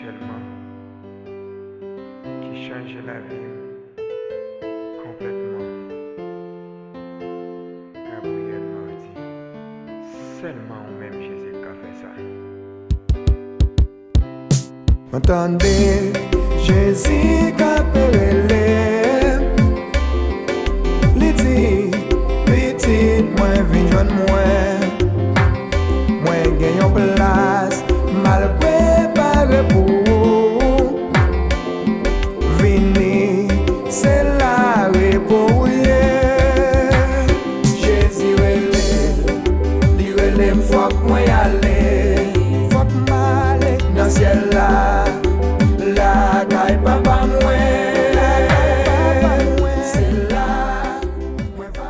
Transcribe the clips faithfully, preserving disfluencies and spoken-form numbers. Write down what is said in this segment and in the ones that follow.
Sèlman ki chanje lavi m konplètman. Gabriel Marty. Sèlman ou menm, Jezi, k ka fè sa. Mwen tande Jezi k ap rele m. Li di, "Pitit mwen, vin jwenn mwen. Mwen gen yon plas m al prepare pou ou. Vini, se la repo w ye." Jezi rele l, li rele m, fòk mwen ale. Fòk m ale nan syèl la, lakay Papa mwen. Se la mwen va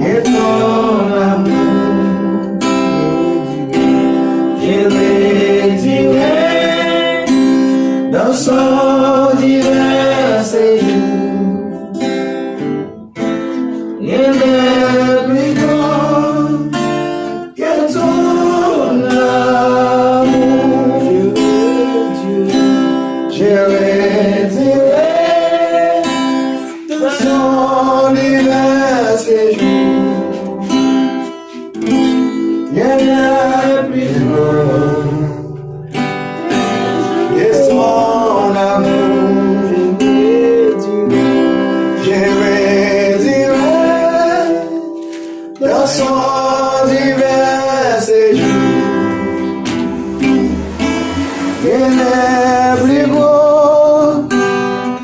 Gen ton amour, je le dirai, dans son divin séjour. Rien n'est plus grand que ton amour. Je le dirai, dans son divin séjour. Rien n'est plus grand que son amour. Je le dirai, dans son divin séjour. Rien n'est plus grand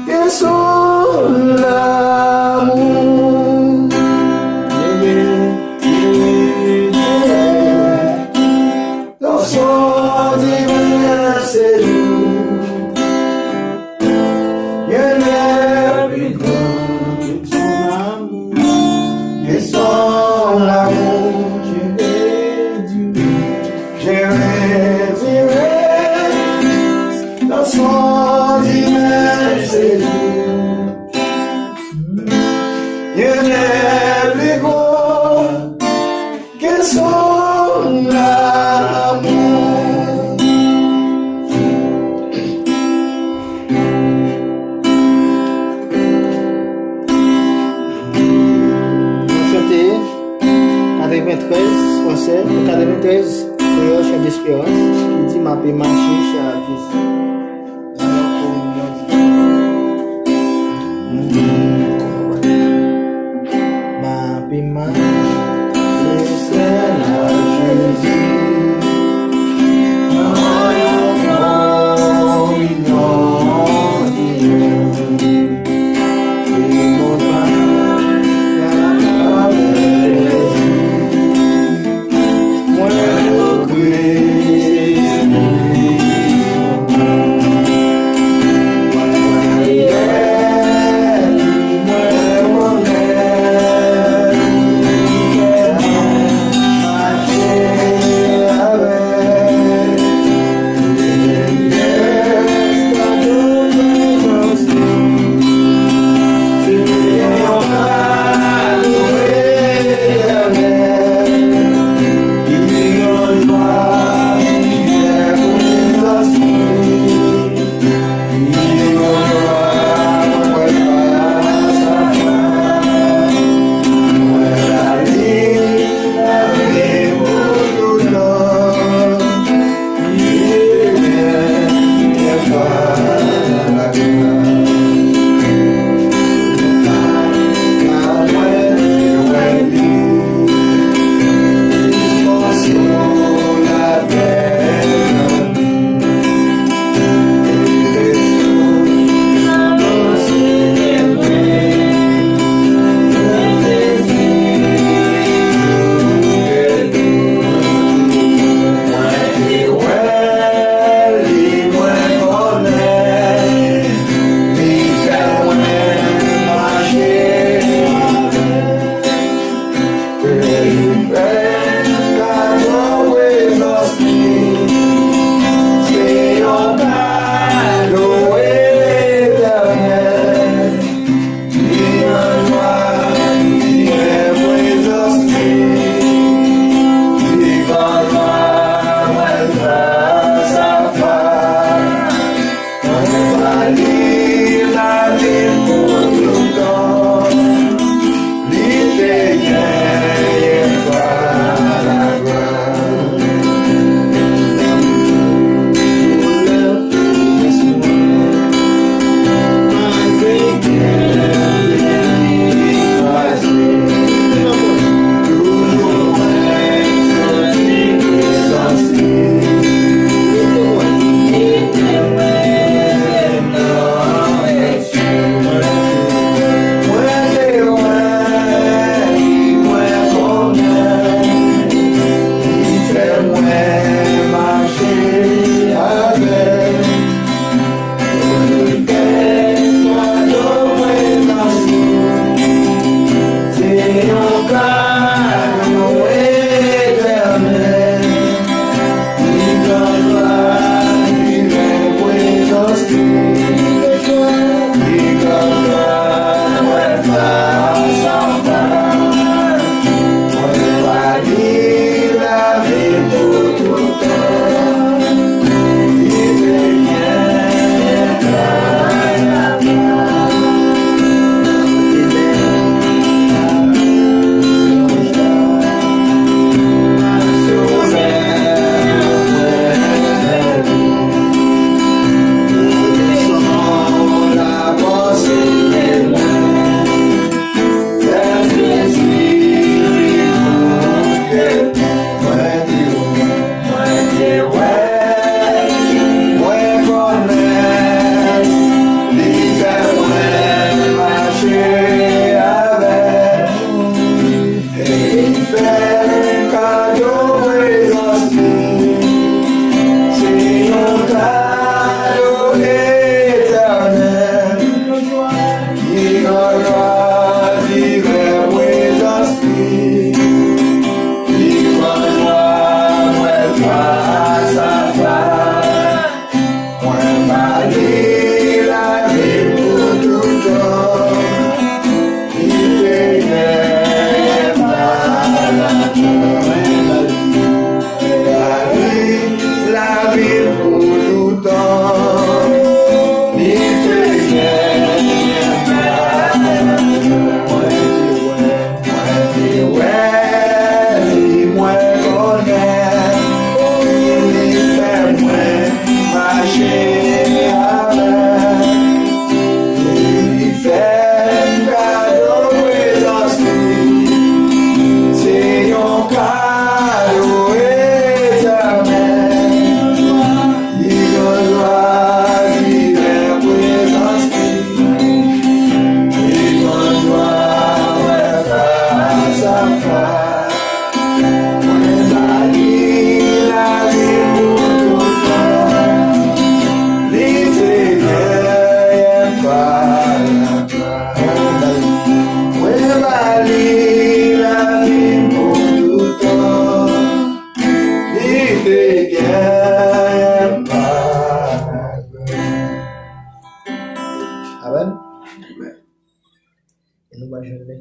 que son amour. Dans son divin séjour. Rien n'est plus grand que son Nan son di men Jezi, rien n'est plus grand que son amour. Nan chante katreventrèz fransè, katreventrèz kreyòl, Chant d'Espérance, ki di, "M ape mache chè ak Jezi." M ape mache chè ak Jezi. Nan yon kominyon divin.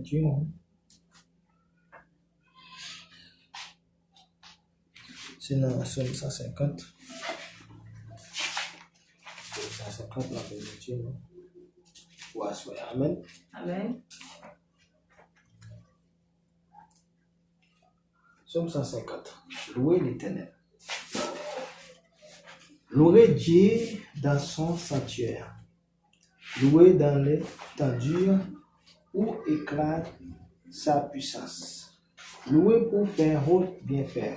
Dieu. Se nan Sòm san senkant. Sòm san senkant, n ap benedisyon pou aswè. Amèn. Amèn. Sòm san senkant. Louez l'Éternel. Louez Dieu dans son sanctuaire. Louez dans l'étendue où éclate sa puissance. Louez pour faire haut bienfait.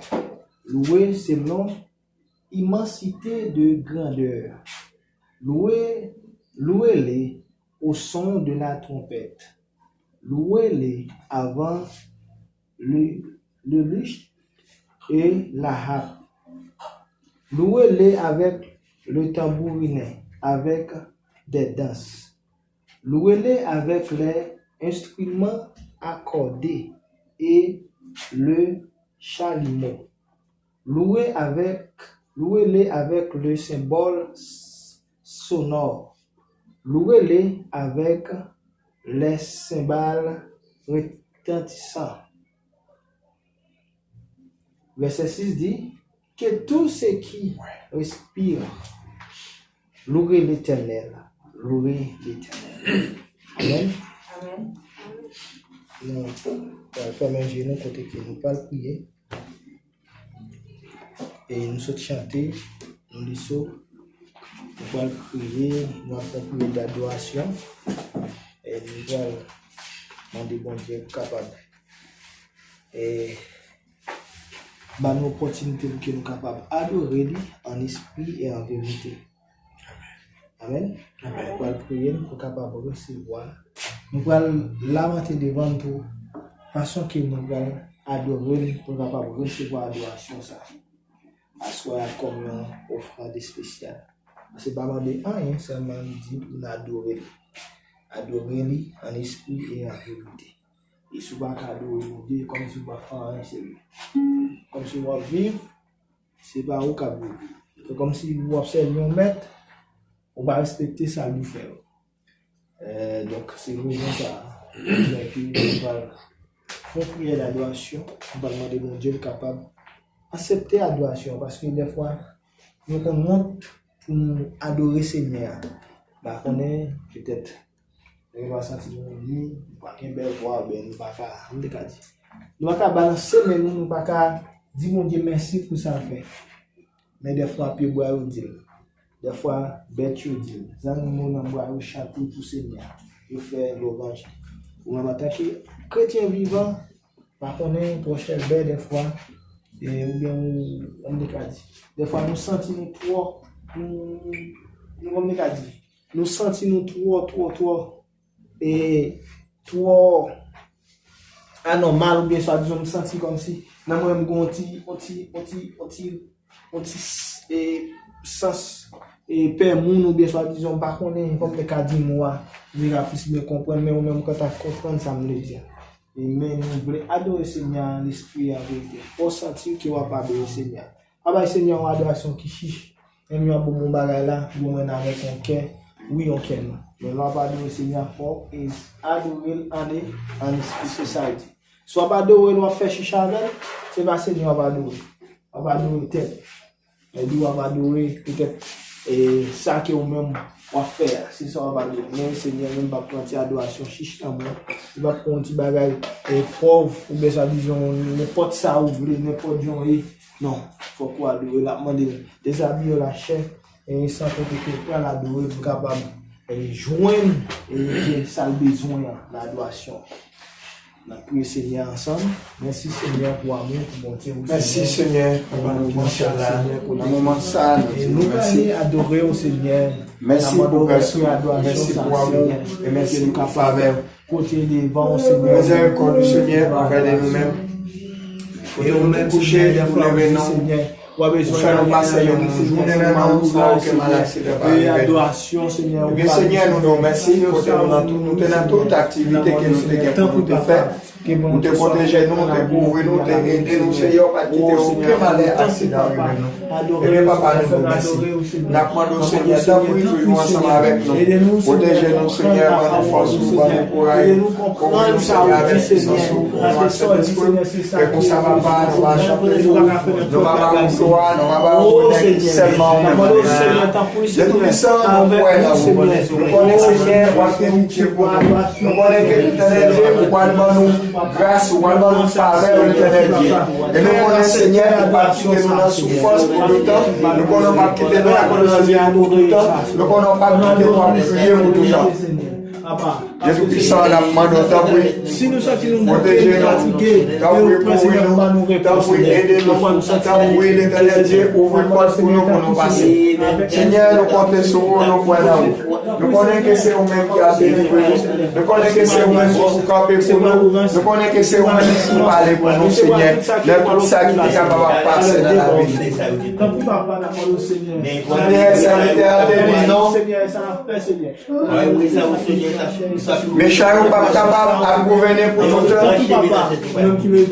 Louez selon immensité de grandeur. Louez, louez-le au son de la trompette. Louez-le avant le, le luth et la harpe. Louez-le avec le tambourine, avec des danses. Louez-le avec les instruments à cordes et le chalumeau. Louez avec, louez-le avec le cymbale s- sonore. Louez-le avec les cymbales retentissantes. Verset six dit, que tout ce qui respire loue l'Éternel. Loue l'Éternel. Amen. Amen. Nou pral fèmen je nou kote ke nou pral priye. E nou sot chante yon leson. Nou pral priye, nou ap fè priyè dadorasyon. E nou pral mande Bondye pou kapab e ba nou opòtinite pou ke nou kapab adore li an espri e an verite. Amen. Amen. Nou pral priye, nou pral kapab resevwa. Nou pral lamante devan l pou fason ke nou pral adore l, pou nou kapab resevwa adorasyon sa. Aswè a kòm yon ofrann espesyal. Se pa mande anyen, sèlman li di pou n adore li. Adore li an espri e an verite. E si w pa ka adore Bondye, kòmsi w pa fè anyen serye. Kòmsi w ap viv, se pa ou k ap viv. Se kòmsi w ap sèvi yon mèt, ou pa respekte sa l di w fè yo. Eh, donk, se rezon sa a ki fè ke nou pral fè yon priyè dadorasyon, nou pral mande Bondye pou kapab aksepte adorasyon, paske dèfwa, nou konn wont pou nou adore Senyè a. M pa konnen, petèt, nou va santi nou ni, nou pa gen bèl vwa, oubyen nou pa ka, nou te ka di. Nou pa ka balanse men nou, nou pa ka di Bondye mèsi pou sa l fè. Men dèfwa, pyebwa yo di l. Dèfwa, bèt yo di l. Zannimo nan bwa yo chante pou Senyè a. Yo fè lwanj. Ou menm, antanke kretyen vivan, pa konnen twò chèlbè dèfwa, e, oubyen ou, kòman m te ka di. Dèfwa, nou santi nou twò, nou, nou, kòman m te ka di, nou santi nou twò, twò, twò, e, twò anòmal, oubyen swadizan m santi kòmsi nan mwen m gen yon ti, yon ti, yon ti, yon ti, yon ti s- e, sans, e, pè moun, oubyen swadizan m pa konnen kòman m te ka di mo a, m te ka plis byen konprann, men ou menm ou ka ta konprann sa m vle di a. E men nou vle adore Senyè a an espri e an verite. Fò w santi ke w ap adore Senyè a. Pa bay Senyè a yon adorasyon ki chich. Menm jan pou bon bagay la, pou mwen avèk yon kè, wi, yon kè nou. Men lè w ap adore Senyè a, fò w e adore l an e, an espri, se sa l di. Si w ap adore l, w ap fè chich avè l, se pa Senyè w ap adore. W ap adore tèt. Epi w ap adore petèt, e, sa ke ou menm w ap fè a. Se sa w ap adore. Men Senyè menm p ap pran ti adorasyon chich nan men w. Li p ap pran yon ti bagay, e, pòv, oubyen swadizan nenpòt sa ou vle, nenpòt jan w ye. Non, fòk ou adore l. L ap mande l dezabiye w lachè, e san konte ke w pral adore l pou kapab, e, jwenn, e, sa l bezwen an nan adorasyon. N ap priye Senyè a ansanm. Mèsi, Senyè, pou amou, pou bonte ou, Mèsi, Senyè, pou amou, Senyè, pou nan moman sa, nou di nou mèsi. Adore w, Senyè. Mèsi pou grès ou, mèsi pou amou, e mèsi pou favè ou. Pote devan w, Senyè. Mizèrikòd ou, Senyè, anvè de nou menm. Kote nou te kouche, ou leve nou. Ou fè nou pase yon jounen nan men ou san okenn maladi pa rive. Ebyen, Senyè, nou di w mèsi, kote nou nan tout, nou te nan tout aktivite ke nou te gen pou nou te fè. Ou te pwoteje nou, ou te kouvri nou, ou te ede nou, Seyè, ou pa t kite okenn malè, aksidan rive nou. Ebyen, papa, nou di w mèsi. N ap mande w, Senyè, tanpri, toujou ansanm avèk nou. Pwoteje nou, Senyè, ban nou fòs ou, ban nou kouraj. Kouvri nou, Senyè, avèk pisans ou, kouvri nou ak Sentespri w. E konsa, papa, nou va chante pou ou, nou va ba ou glwa, nou va ba ou onè ki sèlman ou menm merite. Dye Toupisan, nou kwè nan ou. Nou konnen, Senyè, w ap gen pitye pou nou. Nou konnen ke Letènèl Dye, ou pral ban nou gras, ou pral ban nou favè, Letènèl Dye. E nou konnen, Senyè, ou p ap kite nou nan soufrans pou toutan. Nou konnen ou p ap kite nou ak nou nan zye pou toutan. Nou konnen ou p ap kite nou ap kriye pou toutan. Dye Toupisan, n ap mande w, tanpri, pwoteje nou, tanpri, kouvri nou, tanpri, ede nou, tanpri, Letènèl Dye, ouvri pòt pou nou, pou nou pase. Senyè, nou konte sou ou, nou kwè nan ou. Nou konnen ke se ou menm ki ap delivre nou. Nou konnen ke se ou menm ki pou kanpe pou nou. Nou konnen ke se ou menm ki pou pale pou nou, Senyè, nan tout sa ki te kapab ap pase nan lavi nou. Tanpri, papa, n ap mande w, Senyè. Senyè, sèvitè a te di non. Senyè, sa n ap fè, Senyè. Mechan yo p ap kapab ap gouvène pou toutan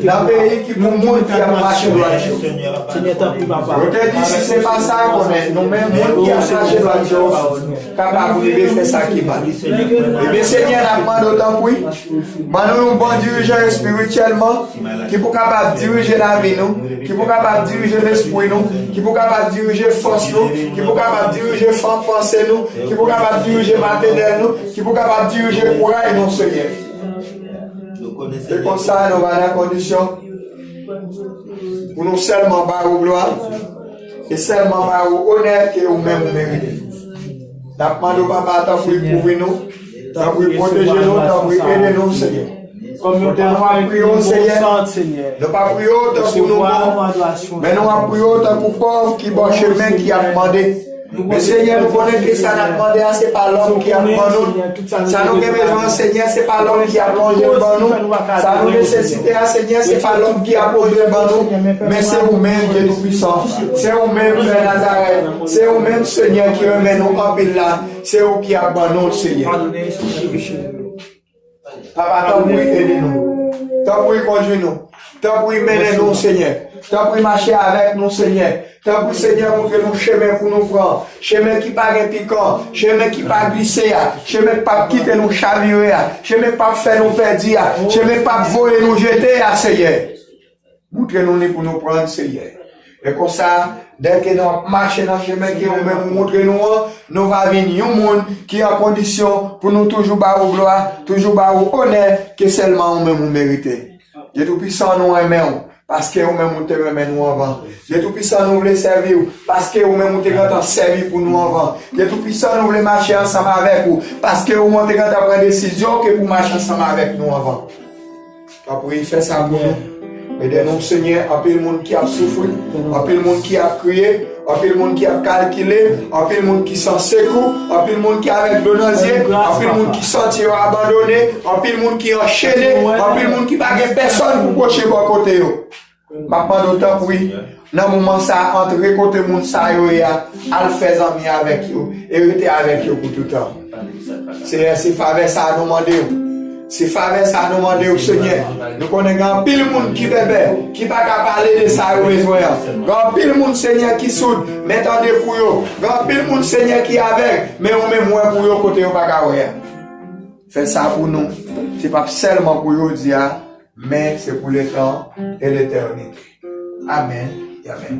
nan peyi ki pou moun ki ap mache dwat yo. Yo te di, si se pa sa, konnen nou menm moun ki ap mache dwat yo kapab rive fè sa ki mal. Ebyen, Senyè, n ap mande w, tanpri, ban nou yon bon dirijan espirityèlman, ki pou kapab dirije lavi nou, ki pou kapab dirije lespri nou, ki pou kapab dirije fòs nou, ki pou kapab dirije fan- panse nou, ki pou kapab dirije matènèl nou, ki pou kapab dirije kouraj nou, Senyè. E konsa, nou va nan kondisyon pou nou sèlman ba ou glwa e sèlman ba ou onè ke ou menm ou merite. N ap mande w, papa, tanpri kouvri nou, tanpri pwoteje nou, tanpri ede nou, Senyè. Kote nou ap priye w, Senyè, nou pa priye w tankou nou bon, men nou ap priye w tankou pòv ki bò chemen ki ap mande. Men, Senyè, nou konnen ke sa n ap mande a, se pa lòm ki ap ban nou l. Sa nou gen bezwen an, Senyè, se pa lòm ki ap lonje l ban nou. Sa nou nesesite a, Senyè, se pa lòm ki ap lonje l ban nou, men se ou menm, Dye Toupisan. Se ou menm, Pè Nazarèt. Se ou menm, Senyè, ki renmen nou anpil la. Se ou ki ap ban nou l, Senyè. Papa, tanpri ede nou. Tanpri kondui nou. Tanpri mennen nou, Senyè. Tanpri mache avèk nou, Senyè. Tanpri, Senyè, montre nou chemen pou nou pran. Chemen ki pa gen pikan, chemen ki pa glise a, chemen k p ap kite nou chavire a, chemen k p ap fè nou pèdi a, chemen k p ap voye nou jete a, Senyè. Montre nou li pou nou pran, Senyè. E konsa, dèke n ap mache nan chemen ke ou menm ou montre nou an, nou va vin yon moun ki an kondisyon pou nou toujou ba ou glwa, toujou ba ou onè ke sèlman ou menm ou merite. Dye Toupisan, nou renmen w, paske ou menm ou te renmen nou anvan. Dye Toupisan, nou vle sèvi w, paske ou menm ou te gentan sèvi pou nou anvan. Dye Toupisan, nou vle mache ansanm avèk ou, paske ou menm ou te gentan pran desizyon ke pou mache ansanm avèk nou anvan. Tanpri, fè sa pou nou. Ede nou, Senyè. Anpil moun ki ap soufri, anpil moun ki ap kriye, anpil moun ki ap kalkile, anpil moun ki san sekou, anpil moun ki avèk dlo nan zye, anpil moun ki santi yo abandone, anpil moun ki anchene, anpil moun ki pa gen pèsòn pou pwoche bò kote yo. M ap mande w, tanpri, nan moman sa a, antre kote moun sa yo ye a, al fè zanmi avèk yo, e rete avèk yo pou toutan. Senyè, se favè sa a nou mande w. Se favè sa a nou mande w, Senyè. Nou konnen gen anpil moun ki bèbè, ki pa ka pale de sa yo bezwen an. Gen anpil moun, Senyè, ki soud, men tande pou yo. Gen anpil moun, Senyè, ki avèg, men ou menm wè pou yo kote yo pa ka wè a. Fè sa pou nou. Se p ap sèlman pou jodi a, men se pou letan e letènite. Amèn e amèn.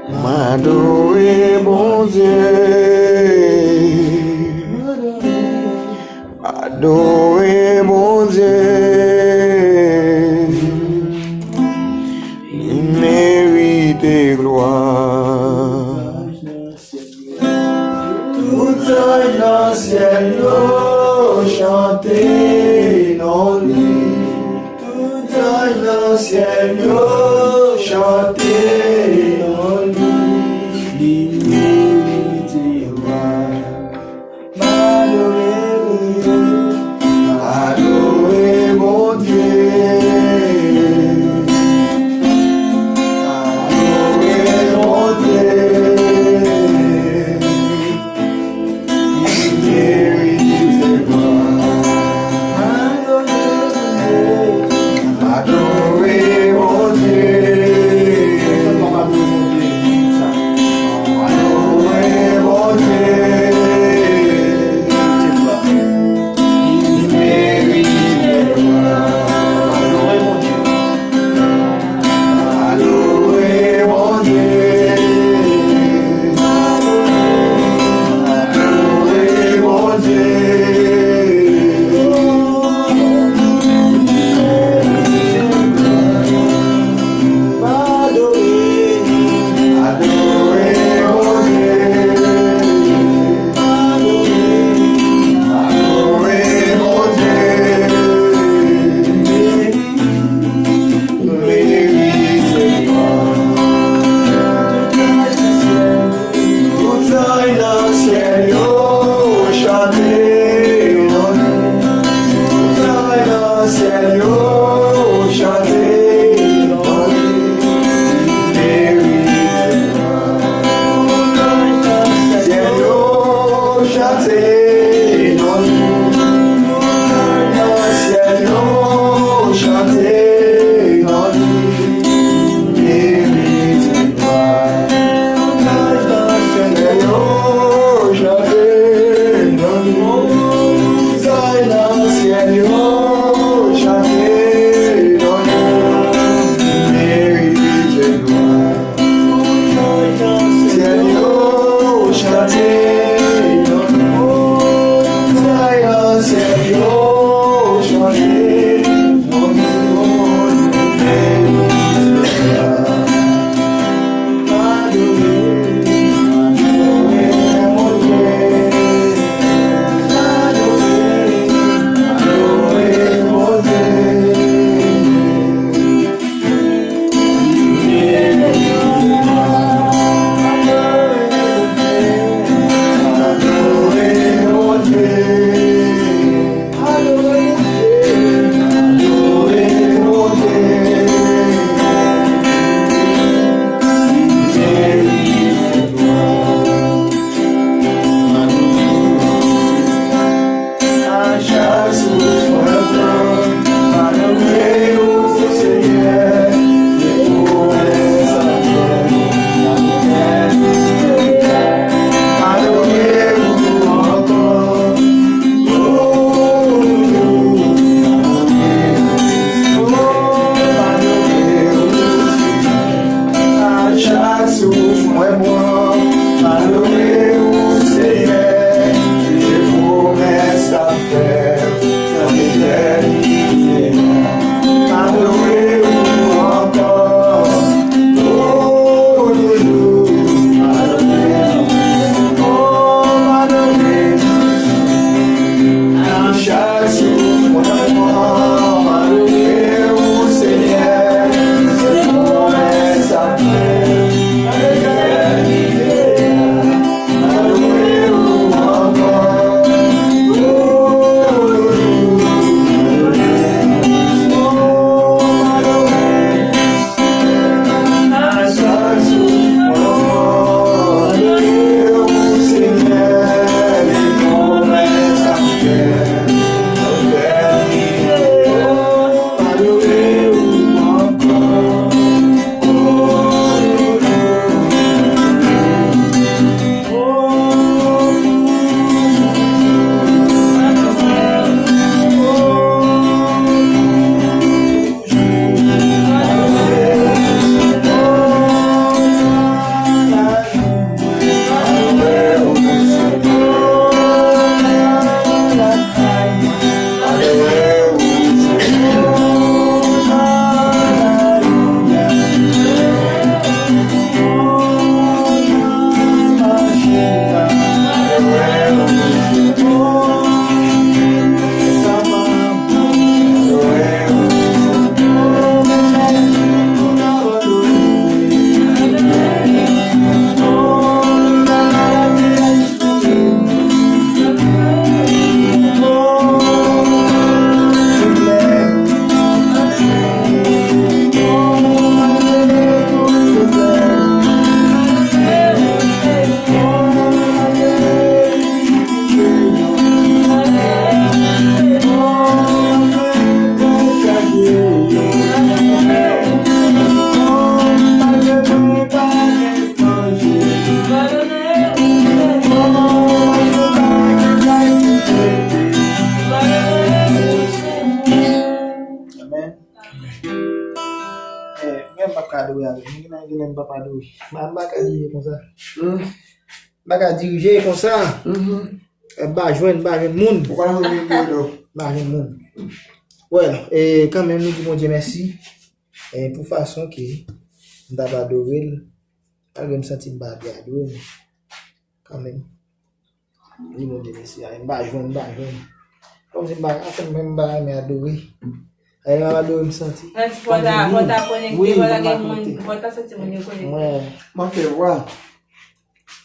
M adore Bondye. M adore Bondye. Li merite glwa. Tout zanj nan syèl yo chante non li. Tout zanj nan syèl yo chante non li. Li merite Eh, mwen m p ap ka adore avè nou. Gen lè, gen lè m p ap adore. M pa, m pa ka dirije konsa. M pa ka dirije konsa. Eh, m pa jwenn, m pa jwenn moun. Ou pa jwenn moun pou do. M pa jwenn moun. Well, e kanmenm, nou di Bondye mèsi. E pou fason ke m t ap adore l, malgre m santi m pa byen adore, men kanmenm. Li Bondye mèsi, a, m pa jwenn, m pa jwenn. Kòmsi m pa, anfen, mwen m pa renmen adore. Ayè, m ap adore, m santi. Nan ti fò ta, fò ta konekte, wi, fò ta gen moun, fò ta santi moun yo konekte. Mwen. Manke vwa.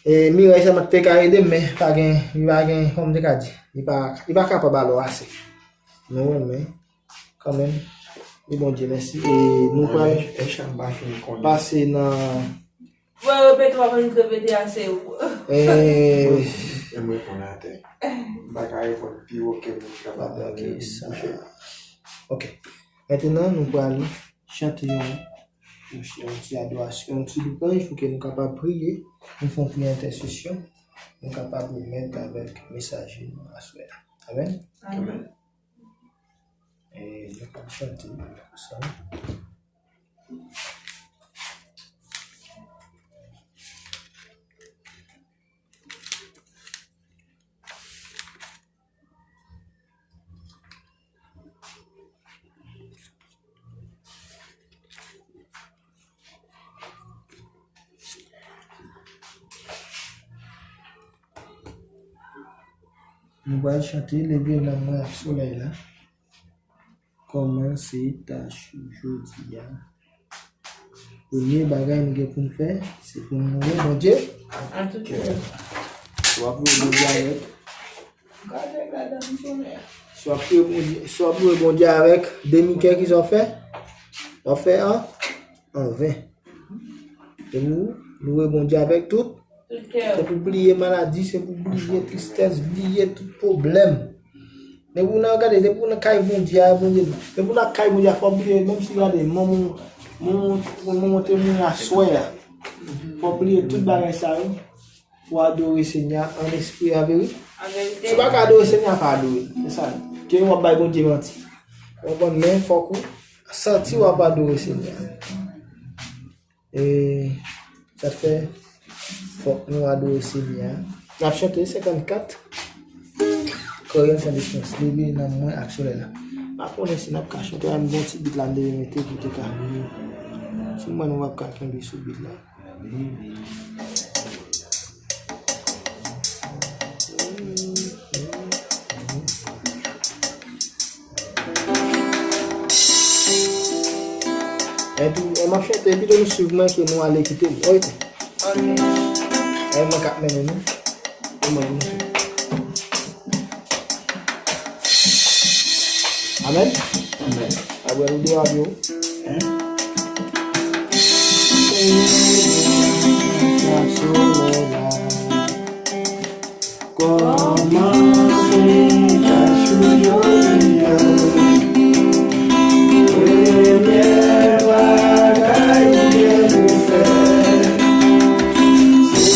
E, Miray sa m te ka ede m, men pa gen, li pa gen, kòm m te ka di, li pa, li pa kapab alò ase. Nou renmen, kanmenm, di Bondye mèsi. E nou pral pase nan Mwen repete, w ap annik repete ase ou. Eh, e mwen reponn atè. M pa ka reponn pi wo ke moun ki kapab tande m bouche. Ok. Mentnan, nou pral chante yon, yon ti adorasyon, yon ti louwanj pou ke nou kapab priye. Nou fè yon priyè entèsesyon. Nou kapab remèt avèk mesaje nou aswè a. Amèn. Amèn. E nou pral chante sa. Nou pral chante Leve nanm mwen ak solèy la. Kòmanse tach jodi a. Premye bagay nou gen pou n fè, se pou n louwe Bondye. An tou kè. Si w ap louwe Bondye avèk, si w ap louwe Bondye, si w ap louwe Bondye avèk demi kè, kisa w fè? W ap fè an, an ven. E pou louwe Bondye avèk tout. Se pou bliye maladi, se pou bliye tristès, bliye tout pwoblèm. Depi w nan, gade, depi w nan kay Bondye a, Bondye, depi w nan kay Bondye a, fò w bliye, menm si, gade, manman, manman, manman te mouri aswè a. Fò w bliye tout bagay sa yo. Pou w adore Senyè a an espri, an verite. Si w pa ka adore Senyè a, pa adore l. Se sa. Ke w ap bay Bondye manti. Ou konprann, men fòk ou santi w ap adore Senyè a. E sa fè, fòk nou adore Senyè a. N ap chante senkannkat. Kòrèl san distans. Leve nanm mwen ak solèy la. M pa konnen si n ap ka chante, men m gon ti bit la m te mete pou te ka. Si m wè nou ap ka kenbe sou bit la. Epi, e m ap chante, pito nou swiv mwen ke nou ale kite m. Oke. Oke. E mwen k ap mennen nou. E mwen nou swiv. Amèn. Amèn. Apre nou de a yo. Hein? Kòmanse tach ou jodi a. Premye bagay ou gen pou fè, se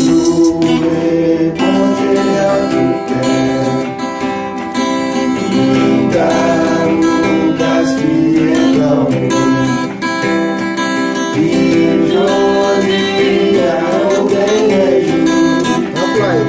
louwe Bondye a. Kè, ki ta ou gaspiye tan ou. Viv jodi a ou dènye jou. Anplwaye.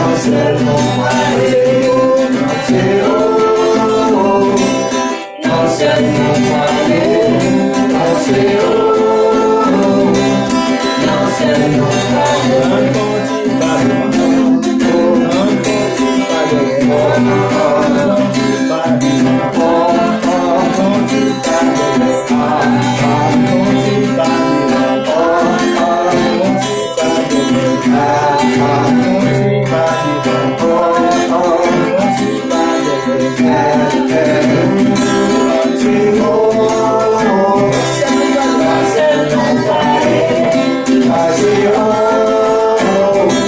Nan syèl nou prale, nan syèl nou prale, nan syèl nou prale, nan syèl nou prale. Nan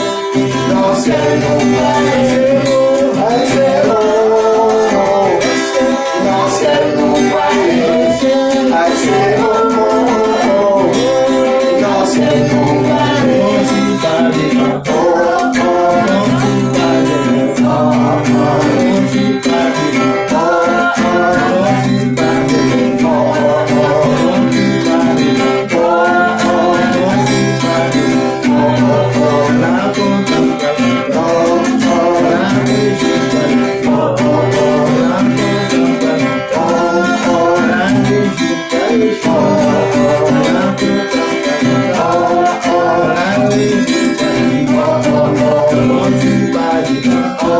syèl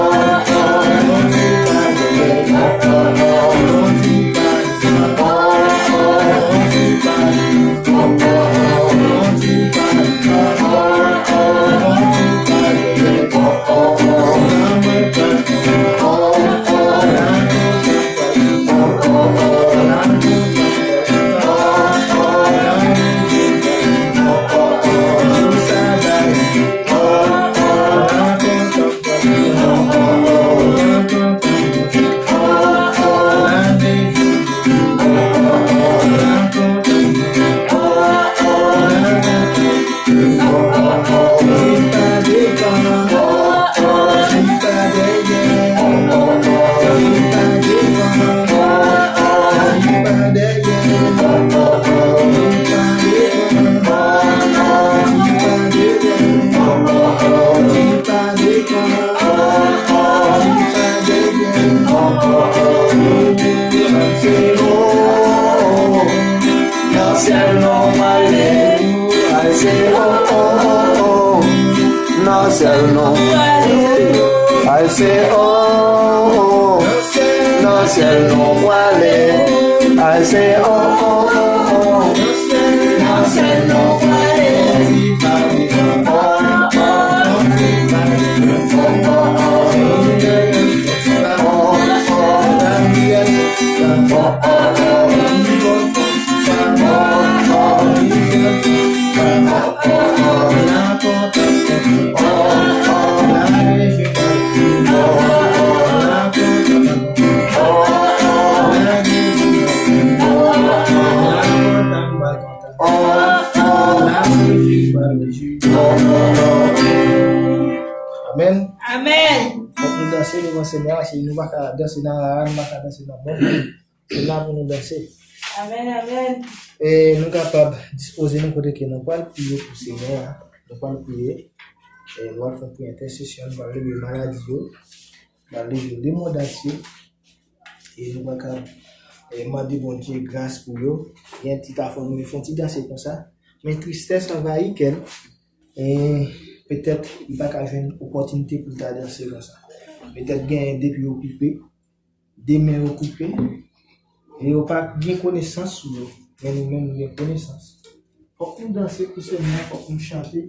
nou prale, ay se o, o, o, o. Nan syèl nou prale, ay se o, o, o. Nan syèl nou prale, ay se o, o, o, o. Nan syèl nou prale, o, o, o. Amèn. Amèn. Fòk nou danse devan Senyè a, si nou pa ka danse nan rara, nou pa ka danse nan bon. Se la pou nou danse. Amèn, amèn. E nou kapab dispoze nou kote ke nou pral priye pou Senyè a. Nou pral priye. E nou pral fè yon priyè entèsesyon, nou pral leve maladi yo, nou pral leve lemonn antye. E nou pral ka, e, mande Bondye gras pou yo. Gen ti ta fò nou fè yon ti danse konsa. Men tristès anvayi kè l. E petèt li pa ka jwenn opòtinite pou l ta danse konsa. Petèt genyen de pye yo koupe, de men yo koupe, e yo pa gen konesans sou yo. Men nou menm nou gen konesans. Fòk nou danse pou Senyè a, fòk nou chante.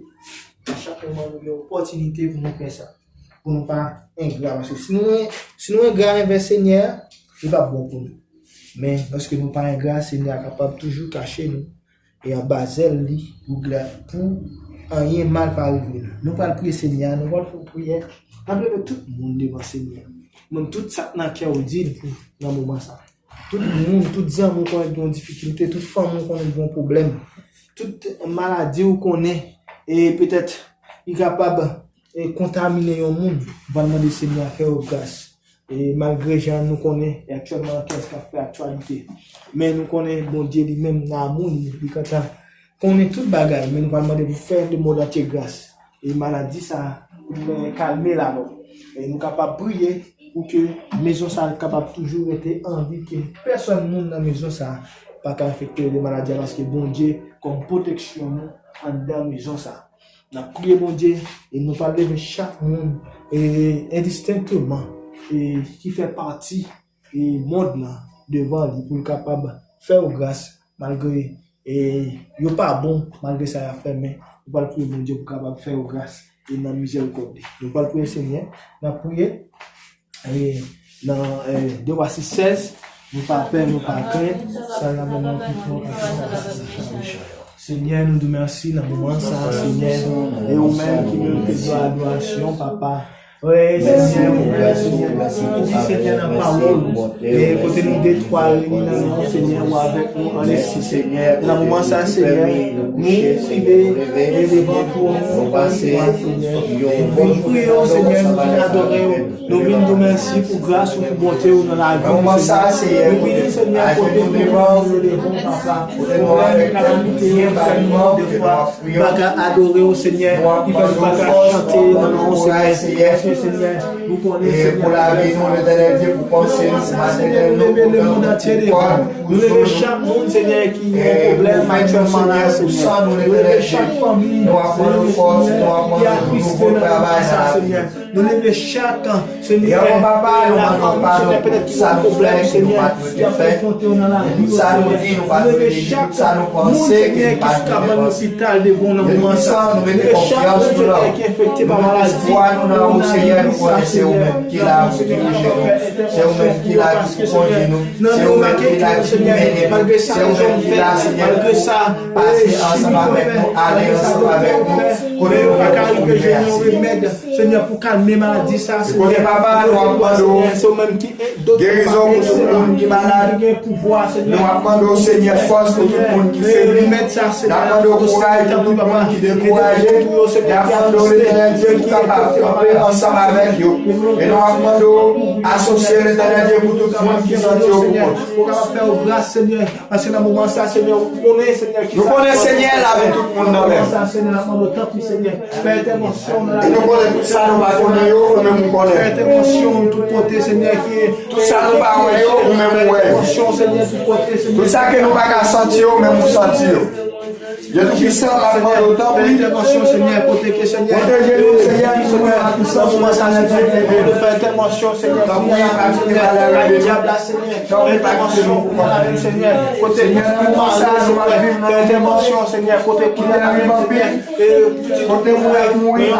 A chak moman nou gen opòtinite pou nou fè sa. Pou nou pa engra. Paske si nou, si nou engra envè Senyè a, li p ap bon pou nou. Men, lòske nou pa engra, Senyè a kapab toujou kache nou e anba zèl li pou gra-, pou anyen mal pa rive nou. Nou pral priye Senyè a, nou pral fè yon priyè. N ap leve tout moun devan Senyè a. Menm tout sa k nan kè w di n pou nan moman sa. Tout moun, tout zanmi w konnen gen yon difikilte, tout fanmi w konnen gen yon pwoblèm, tout maladi w konnen, e petèt li kapab, e, kontamine yon moun, ou pral mande Senyè a fè yo gras. E malgre jan nou konnen, e aktyèlman kiyès k ap fè aktyalite, men nou konnen Bondye li menm nan amou li, li gentan konnen tout bagay, men nou pral mande pou fè lemonn antye gras. E maladi sa a, pou nou kalme la non. E nou kapab priye pou ke mezon sa a kapab toujou rete an vi, ke pèsòn moun nan mezon sa a pa ka enfekte de maladi a, paske Bondye kòm pwoteksyon nou anndan mezon sa a. N ap priye Bondye e nou pral leve chak moun e endistenkteman e ki fè pati e mond lan devan li pou l kapab fè yo gras malgre e yo pa bon, malgre sa y ap fè, men nou pral priye Bondye pou kapab fè yo gras e nan mizèrikòd li. Nou pral priye Senyè, n ap priye e nan e de Wa sis sèz, nou pa pè, nou pa krent, sa la menm nou ki fè Senyè, nou di w mèsi nan moman sa a, Senyè, e ou menm ki merite glwa, adorasyon, papa. Wi, Senyè, ou mèsi, Senyè, ou di, Senyè, nan pawòl ou, e kote nou de twa reyini nan non, Senyè, ou avèk nou an espri, Senyè. Nan moman sa a, Senyè, nou rive e devan twòn ou, Senyè. Nou vin priye w, Senyè, nou vin adore w. Nou vin di w mèsi pou gras ou, pou bonte ou nan lavi nou, Senyè. Nou vini, Senyè, kote nou devan ou, papa. Pwoblèm, kalamite, ansanm nou defwa, nou pa ka adore w, Senyè, ki fè nou pa ka chante nan non w, Senyè. Paske, Senyè, nou konnen, Senyè, pou lavi nou, Letènèl Dye, pou panse nou, Senyè, nou leve lemonn antye devan ou. Nou leve chak moun, Senyè, ki gen yon pwoblèm aktyèlman la, Senyè. Nou leve chak fanmi, Senyè, ki atriste nan moman sa, Senyè. Nou leve chak, Senyè, lafanmi, Senyè, petèt ki gen pwoblèm, Senyè, ki ap konfwonte yo nan lavi yo, Senyè. Nou leve chak moun, Senyè, ki sou kabann lopital devan w nan moman sa. Nou leve chak moun, Senyè, ki enfekte pa maladi, kowonaviris sa, Senyè. Nan non, Senyè, ki fè entèvansyon, Senyè, paske, Senyè, nan nou remake ke, Senyè, malgre sa, nou jwenn fè, malgre sa, e, chimik yo fè, malgre sa, doktè yo fè, men yo pa ka rive jwenn yon remèd. Senyè, pou kalme maladi sa, Senyè. Kote papa, nou ap mande w gerizon pou tout moun ki malad. Nou ap mande w, Senyè, fòs pou tout moun ki febli. N ap mande w kouraj pou tout moun ki dekouraje. N ap mande w, Letènèl Dye, pou kapab kanpe ansanm avèk yo. E nou ap mande w asosye, Letènèl Dye, pou tout moun ki santi yo pou kont. Pou kapab fè w gras, Senyè. Paske nan moman sa, Senyè, ou konnen, Senyè, ki sa. Nou konnen, Senyè, lavi tout moun nan men w. Nan moman sa, Senyè, n ap mande w, tanpri, Senyè, fè entèvansyon nan lavi. E nou konnen tout sa nou pa konnen yo, ou menm ou konnen. Fè entèvansyon tout kote, Senyè, ki. Tout sa nou pa wè yo, ou menm ou wè yo. Fè entèvansyon, Senyè, tout kote, Senyè. Tout sa ke nou pa ka santi yo, ou menm ou santi yo. Dye Toupisan, n ap mande w, tanpri. Fè entèvansyon, Senyè, kote ke, Senyè, pwoteje nou, Senyè, pou nou pa tou santi yo, Senyè. Fè entèvansyon, Senyè, tanpri, pa kite malè rive nou. Fè entèvansyon pou maladi, Senyè. Kote pitit ki malad, Senyè. Fè entèvansyon, Senyè. Kote ki malad, Senyè. Kote moun ap mouri,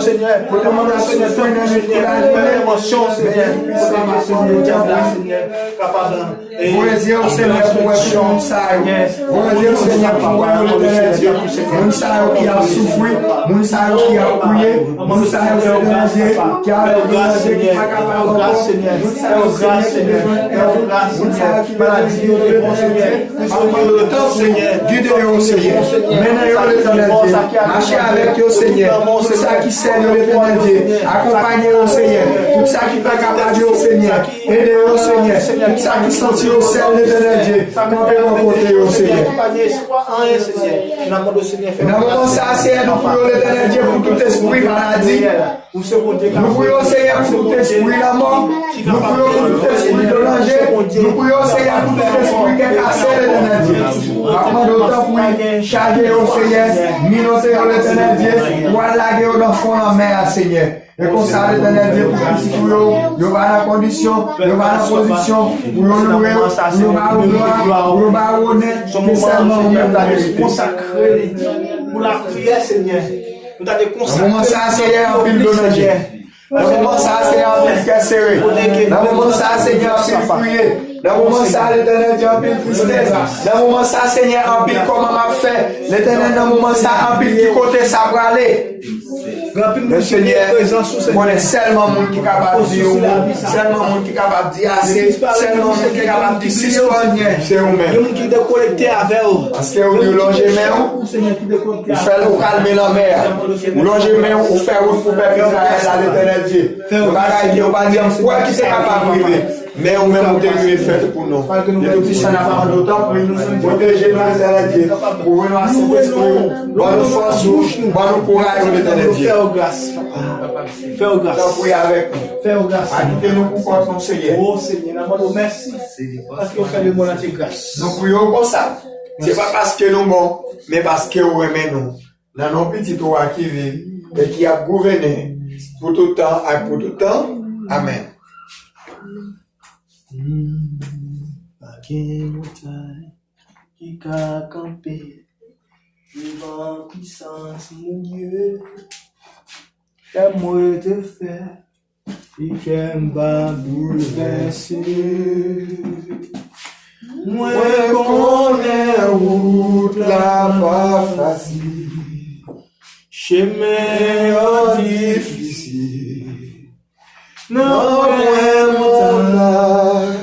Senyè. Kote moun ap soufri nan nit kou lajounen. Fè entèvansyon, Senyè. Kote ke, Senyè, dyab la, Senyè, kapab voye zye w, Senyè, pou wè moun sa yo. Voye zye w, Senyè, pou wè yo, Letènèl Dye. Moun sa yo ki ap soufri, moun sa yo ki ap kriye, moun sa yo, Letènèl Dye, ki ap kriye, ki pa kapab ankò. Moun sa yo, Senyè, ki bezwen èd, moun sa yo ki bezwen di yo, Letènèl Dye, gide yo, Senyè. Mennen yo, Letènèl Dye. Mache avèk yo, Senyè. Tout sa ki sèl yo, Letènèl Dye. Akonpanye yo, Senyè. Tout sa ki pa kapab yo, Senyè. Ede yo, Senyè. Tout sa ki santi yo sèl, Letènèl Dye, kanpe bò kote yo, Senyè. Nan moman sa, Senyè, nou priye w, Letènèl Dye, pou tout espri maladi. Nou priye w, Senyè, pou tout espri lanmò. Nou priye w pou tout espri de danje. Nou priye w, Senyè, pou tout espri kè kase, Letènèl Dye. N ap mande w, tanpri, chaje yo, Senyè, minote yo, Letènèl Dye, pou al lage yo nan fon lanmè a, Senyè. E konsa, Letènèl Dye, pou pitit ou yo, yo pa nan kondisyon, yo pa nan pozisyon pou yo loure w, pou yo ba w glwa, pou yo ba w onè, ke sèlman ou menm ou merite. Konsakre li pou lapriyè, Senyè. Nou ta dwe konsakre li pou lapriyè, Senyè. Nan moman sa, Senyè, anpil dlo nan je. Nan moman sa, Senyè, anpil kè sere. Nan moman sa, Senyè, anpil kriye. Nan moman sa, Letènèl Dye, anpil tristès. Nan moman sa, Senyè, anpil kòman m ap fè. Letènèl, nan moman sa, anpil ki kote sa prale. Men Senyè, ou konnen sèlman moun ki kapab di yon mo, sèlman moun ki kapab di ase, sèlman moun ki kapab di sispann, se ou menm. Gen moun ki dekonekte avè w. Paske ou di w lonje men w, ou fè l, ou kalme lanmè a. Ou lonje men w, ou fè wout pou pèp Izrayèl la, Letènèl Dye. Yon bagay ke yo pa janm kwè ki te kapab rive. Men ou menm ou te rive fè pou nou. Malgre nou pèdi sa, n ap pran nou tan, men nou jwenn pwoteje nou, Letènèl Dye. Ouvri nou a Sentespri w. Ban nou fòs ou, ban nou kouraj ou, Letènèl Dye. Fè w gras, papa. Fè w gras. Tanpri avèk nou. Fè w gras. Pa kite nou pou kont nou, Senyè. O Senyè, n ap mande w mèsi. Paske w fè lemonn antye gras. Nou priye w konsa. Se pa paske nou bon, men paske w renmen nou. Nan non Pitit ou a ki viv e ki ap gouvène pou tout tan ak pou tout tan. Amèn. Hmm, pa gen montay ki ka kanpe devan pisans Bondye. Kè m rete fè, e kè m pa boulvèse. Mwen konnen wout la pa fasil, chemen an difisil. Nan pwen montay,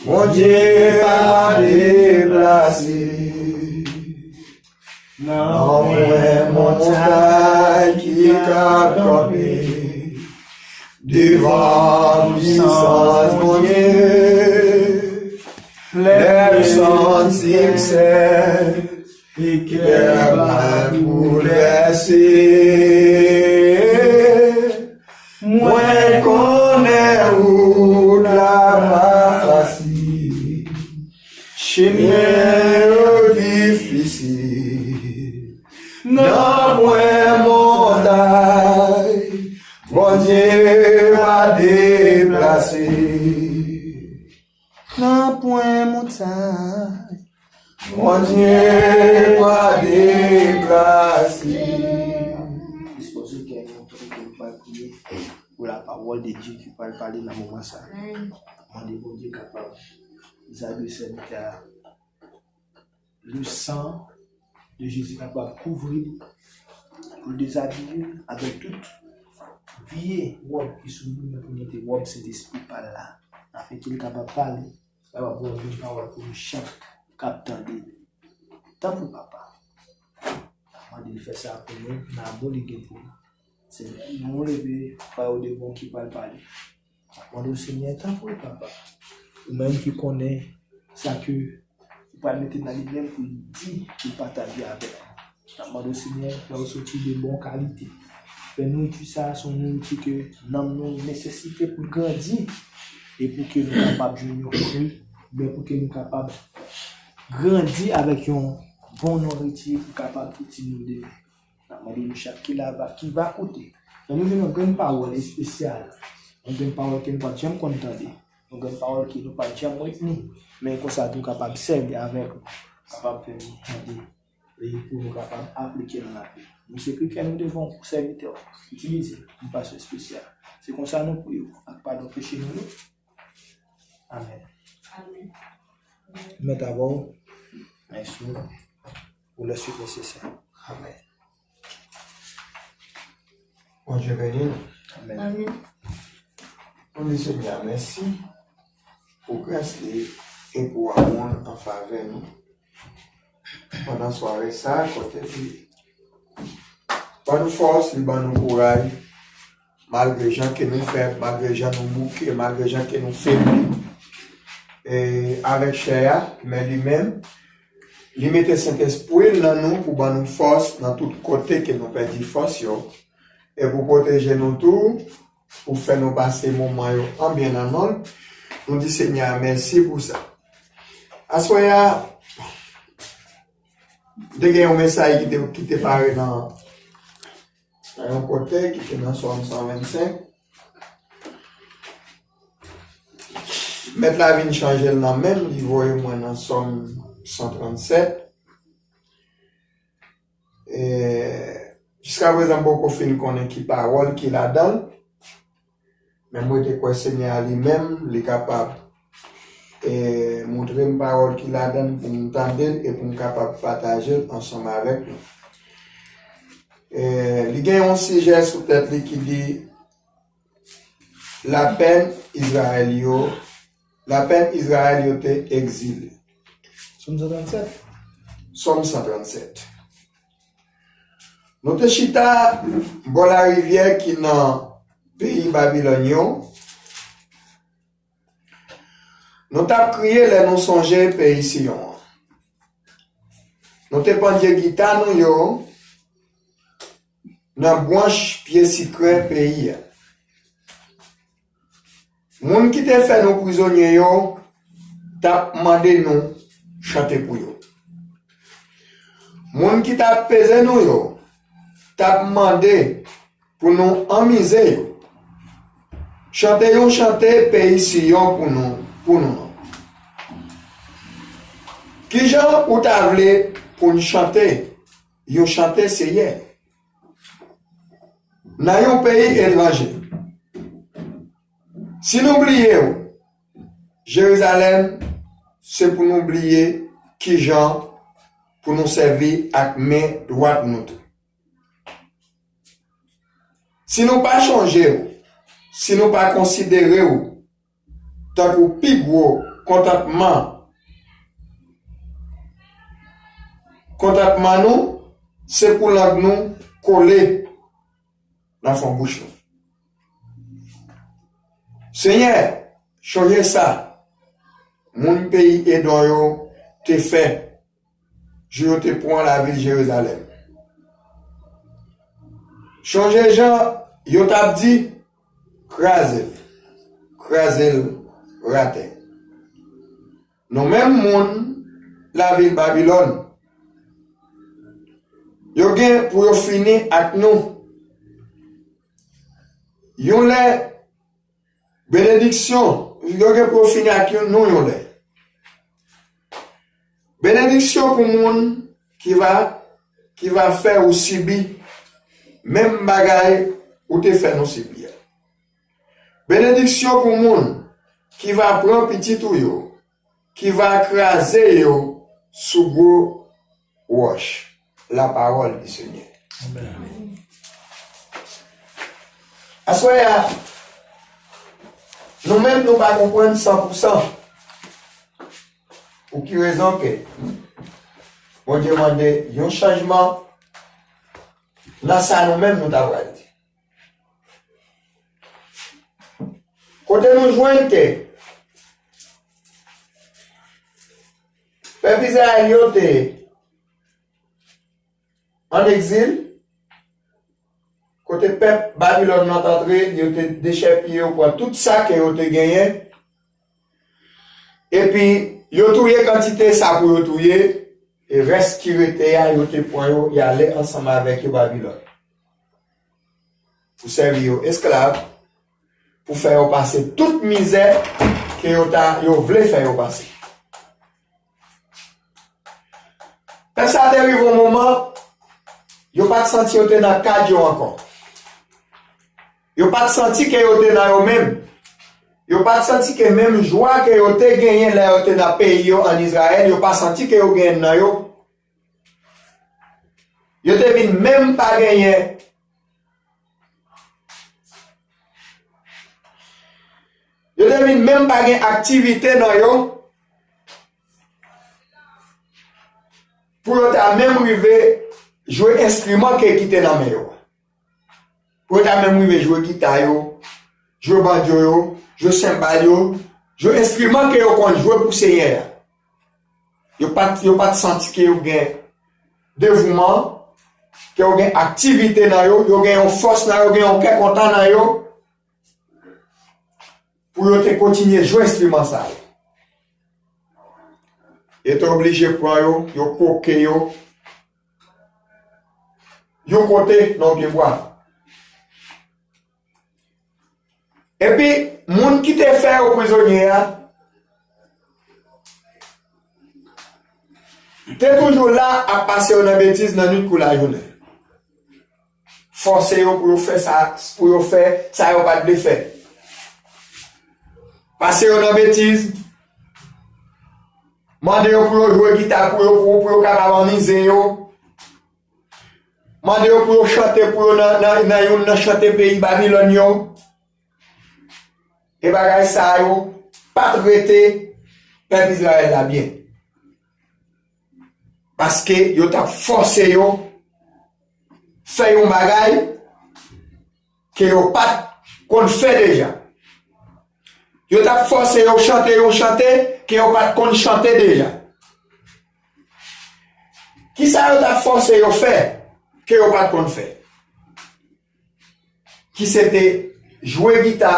Bondye pa deplase. Nan pwen montay ki ka kanpe devan pisans Bondye. Lè m santi m sèl, e kè m ap boulvèse. Mwen konnen wout la pa fasil, chemen yo difisil. Nan pwen montay, Bondye pa deplase. Nan pwen montay, Bondye pa deplase. Dispoze kè nou pou nou pral priye pou la pawòl de Dye ki pral pale nan moman sa. Mande Bondye kapab zabi sèvitè a. Le sang de Jésus kapab kouvri l, pou l dezabiye l avèk tout vye wòb ki sou li, men pou l mete wòb Sentespri pa l la, afenke l kapab pale, kapab pran yon pawòl pou nou chak k ap tande. Tanpri, Papa, n ap mande l fè sa pou nou, nan mo li gen pou nou. Senyè, nou leve, frè Odebon ki pral pale. Mande w, Senyè, tanpri, Papa, ou menm ki konnen sa ke ou pral mete nan li menm pou l di, pou l pataje avèk nou. N ap mande w, Senyè, fè w soti de bon kalite. Fè nouriti sa a se yon nouriti ke nanm nou nesesite pou l grandi, e pou ke nou kapab jwenn yon fwi, men pou ke nou kapab grandi avèk yon bon nouriti pou kapab itil nou demen. N ap mande nou chak ki la va, ki va koute. Fè nou jwenn yon grenn pawòl espesyal. Yon grenn pawòl ke nou pa t janm konn tande. Yon grenn pawòl ke nou pa t janm retni. Men konsa tou kapab sèvi avèk nou. Kapab fè nou tande. E pou nou kapab aplike l nan lavi. Nou se pli kè nou devan w pou sèvitè w. Itilize nou fason espesyal. Se konsa nou priye w ak padon peche nou yo. Amèn. Amèn. Mèt avè w. Mèsi pou lè suit nesesè. Amèn. Bondye beni nou. Amèn. Amèn. Nou di Senyè a mèsi pou gras li e pou amou l an favè nou. Pandan sware sa a, kote li ban nou fòs, li ban nou kouraj, malgre jan ke nou fèb, malgre jan nou bouke, malgre jan ke nou febli, e, avèk chè a, men li menm, li mete Sentespri l nan nou pou ban nou fòs nan tout kote ke nou pèdi fòs yo, e pou pwoteje nou tou, pou fè nou pase moman yo an byen nan non l. Nou di Senyè a mèsi pou sa. Aswè a, m te gen yon mesaj ki te, ki te pare nan, nan yon kote, ki te nan Sòm san vennsenk. Mèt la vin chanje l nan men m, li voye mwen nan Sòm san trannsèt. E, jiskaprezan, m poko fin konnen ki pawòl ki ladan l, men mwen te kwè Senyè a li menm, li kapab, e, montre m pawòl ki ladan l pou m tande l e pou m kapab pataje l ansanm avèk nou. E, li gen yon sijè sou tèt li ki di, Lapèn Izrayèl yo, lapèn Izrayèl yo te egzile. Sòm san trannsèt. Sòm san trannsèt. Nou te chita bò larivyè ki nan peyi Babilòn yo. Nou t ap kriye lè nou sonje peyi Siyon an. Nou te pandye gita nou yo nan bwanch pye sikrè peyi a. Moun ki te fè nou prizonye yo t ap mande nou chante pou yo. Moun ki t ap peze nou yo t ap mande pou nou anmize yo. Chante yon chante peyi Siyon pou nou, pou nou. Kijan ou ta vle pou n chante yon chante Seyè nan yon peyi etranje? Si nou bliye w, Jerizalèm, se pou nou bliye kijan pou nou sèvi ak men dwat nou tou. Si nou pa chonje w, si nou pa konsidere w tankou pi gwo kontantman, kontantman nou, se pou lang nou kole nan fon bouch nou. Senyè, chonje sa moun peyi Edon yo te fè jou yo te pran lavil Jerizalèm. Chonje jan yo t ap di, kraze l, kraze l atè. Nou menm moun lavil Babilòn, yo gen pou yo fini ak nou. Yon lè, benediksyon, yo gen pou yo fini ak yon, nou yon lè. Benediksyon pou moun ki va, ki va fè ou sibi menm bagay ou te fè nou sibi a. Benediksyon pou moun ki va pran pitit ou yo, ki va kraze yo sou gwo wòch. La parole du Seigneur. Amèn. Aswè a, nou menm nou pa konprann san pou san. Pou ki rezon ke Bondye mande yon chanjman nan sa nou menm nou ta pral di? Kote nou jwenn ke pèp Izrayèl yo te an egzil, kote pèp Babilòn nan t antre, yo te dechèpiye, yo pran tout sa ke yo te genyen, epi yo touye kantite sa pou yo touye, e rès ki rete a, yo te pran yo, y ale ansanm avèk yo Babilòn pou sèvi yo esklav, pou fè yo pase tout mizè ke yo ta, yo vle fè yo pase. Pèp sa te rive yon moman, yo pa t santi yo te nan kad yo ankò. Yo pa t santi ke yo te nan yo menm. Yo pa t santi ke menm jwa ke yo te genyen lè yo te nan peyi yo ann Izrayèl, yo pa santi ke yo genyen nan yo. Yo te vin menm pa genyen Yo te vin menm pa gen aktivite nan yo pou yo ta menm rive jwe enstriman ke ki te nan men yo. Pou yo ta menm rive jwe gita yo, jwe bandyo yo, jwe senbal yo, jwe enstriman ke yo konn jwe pou Senyè a. Yo pa t, yo pa t santi ke yo gen devouman, ke yo gen aktivite nan yo, yo gen yon fòs nan yo, gen yon kè kontan nan yo, pou yo te kontinye jwe enstriman sa yo. Yo te oblije pran yo, yo kwoke yo, yon kote nan yon pye bwa. Epi, moun ki te fè yo prizonye a, te toujou la ap pase yo nan betiz nan nuit kou lajounen. Fòse yo pou yo fè sa, pou yo fè sa yo pa t vle fè. Pase yo nan betiz, mande yo pou yo jwe gita pou yo, pou, pou yo kapab anmize yo. Mande yo pou yo chante pou yo nan, nan, nan youn nan chante peyi Babilòn yo. E bagay sa yo pa t rete pèp Izrayèl la byen. Paske yo t ap fòse yo fè yon bagay ke yo pa t konn fè deja. Yo t ap fòse yo chante yon chante ke yo pa t konn chante deja. Kisa yo t ap fòse yo fè ke yo pa t konn fè? Ki se te jwe gita,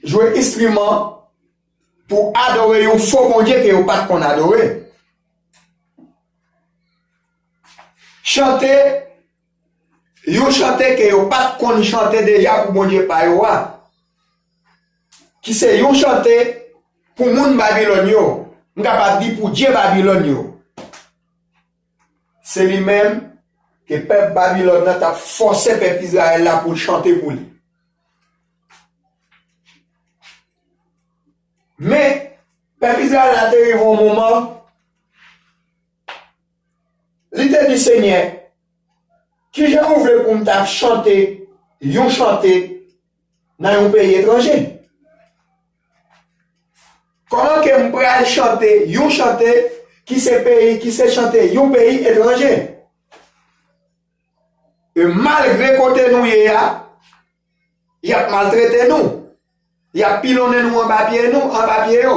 jwe enstriman pou adore yon fo bondye ke yo pa t konn adore. Chante yon chante ke yo pa t konn chante deja pou bondye pa yo a. Ki se yon chante pou moun Babilòn yo, m kapab di pou dye Babilòn yo. Se li menm ke pèp Babilòn nan t ap fòse pèp Izrayèl la pou l chante pou li. Men, pèp Izrayèl la te rive yon moman, li te di, Senyè, kijan ou vle pou m ta chante yon chante nan yon peyi etranje? Kòman ke m pral chante yon chante ki se peyi, ki se chante yon peyi etranje? E malgre kote nou ye a, y ap maltrete nou. Y ap pilonnen nou anba pye nou, anba pye yo.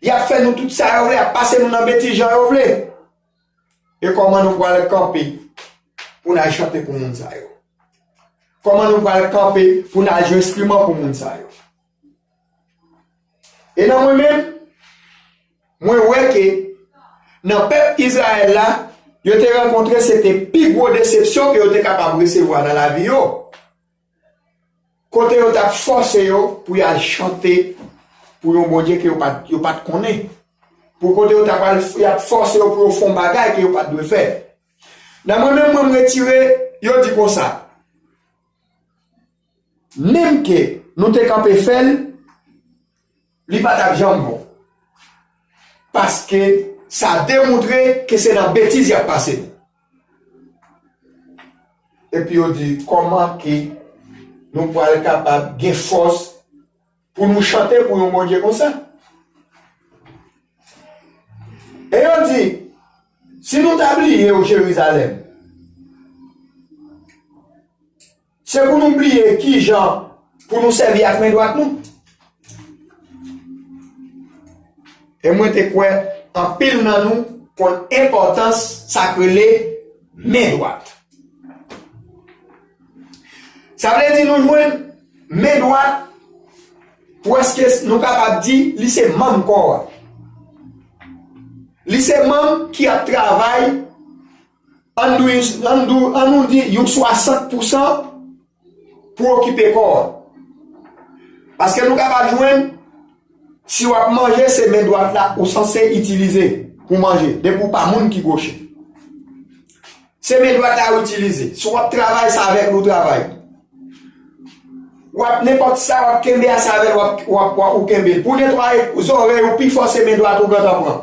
Y ap fè nou tout sa yo vle, y ap pase nou nan betiz jan yo vle. E kòman nou pral kanpe pou n al chante pou moun sa yo? Kòman nou pral kanpe pou n al jwe enstriman pou moun sa yo? E nan mwen menm, mwen wè ke nan pèp Izrayèl la, yo te rankontre, se te pi gwo desepsyon ke yo te kapab resevwa nan lavi yo. Kote yo t ap fòse yo pou y al chante pou yon bondye ke yo pa t, yo pa t konnen. Pou kote yo t ap al, y ap fòse yo pou yo fè yon bagay ke yo pa t dwe fè. Nan mwen menm, mwen, m retire, yo di konsa, menm ke nou te kanpe fè l, li pa t ap janm bon. Paske sa demontre ke se nan betiz y ap pase nou. Epi yo di, kòman ke nou pral kapab gen fòs pou nou chante pou yon bondye konsa? E yo di, si nou ta bliye w Jerizalèm, se pou nou bliye kijan pou nou sèvi ak men dwat nou. E mwen te kwè anpil nan nou konn enpòtans sa k rele men dwat. Sa vle di nou jwenn men dwat, prèske nou kapab di li se manm kò a. Li se manm ki ap travay, ann di, ann di, ann nou di yon swasant pousan pou okipe kò a. Paske nou kapab jwenn, si w ap manje, se men dwat la ou sanse itilize pou manje, depi w pa moun ki goche. Se men dwat la ou itilize. Si w ap travay, se avèk li w travay. W ap nenpòt sa w ap kenbe a, se avè l w ap, w ap, w ap, ou kenbe l. Pou netwaye zòrèy ou, pifò se men dwat ou gentan pran.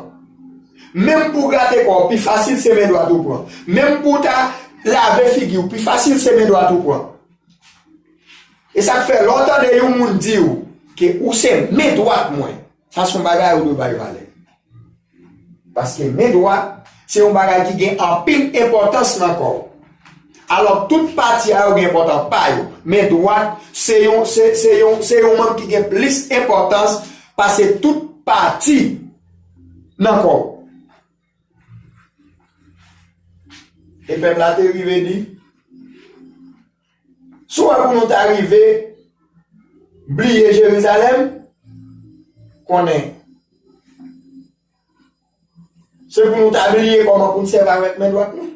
Menm pou w grate kò w, pi fasil se men dwat ou pran. Menm pou w ta lave figi w, pi fasil se men dwat ou pran. E sa k fè, lè w tande yon moun di w ke ou se men dwat mwen, sa se yon bagay ou dwe bay valè. Paske men dwat, se yon bagay ki gen anpil enpòtans nan kò w. Alò, tout pati a yo gen enpòtans pa yo. Men dwat, se yon, se, se yon, se yon manm ki gen plis enpòtans pase tout pati nan kò w. E pèp la te rive di, si w wè pou nou ta rive bliye Jerizalèm, konnen se pou nou ta bliye kòman pou n sèvi avèk men dwat nou.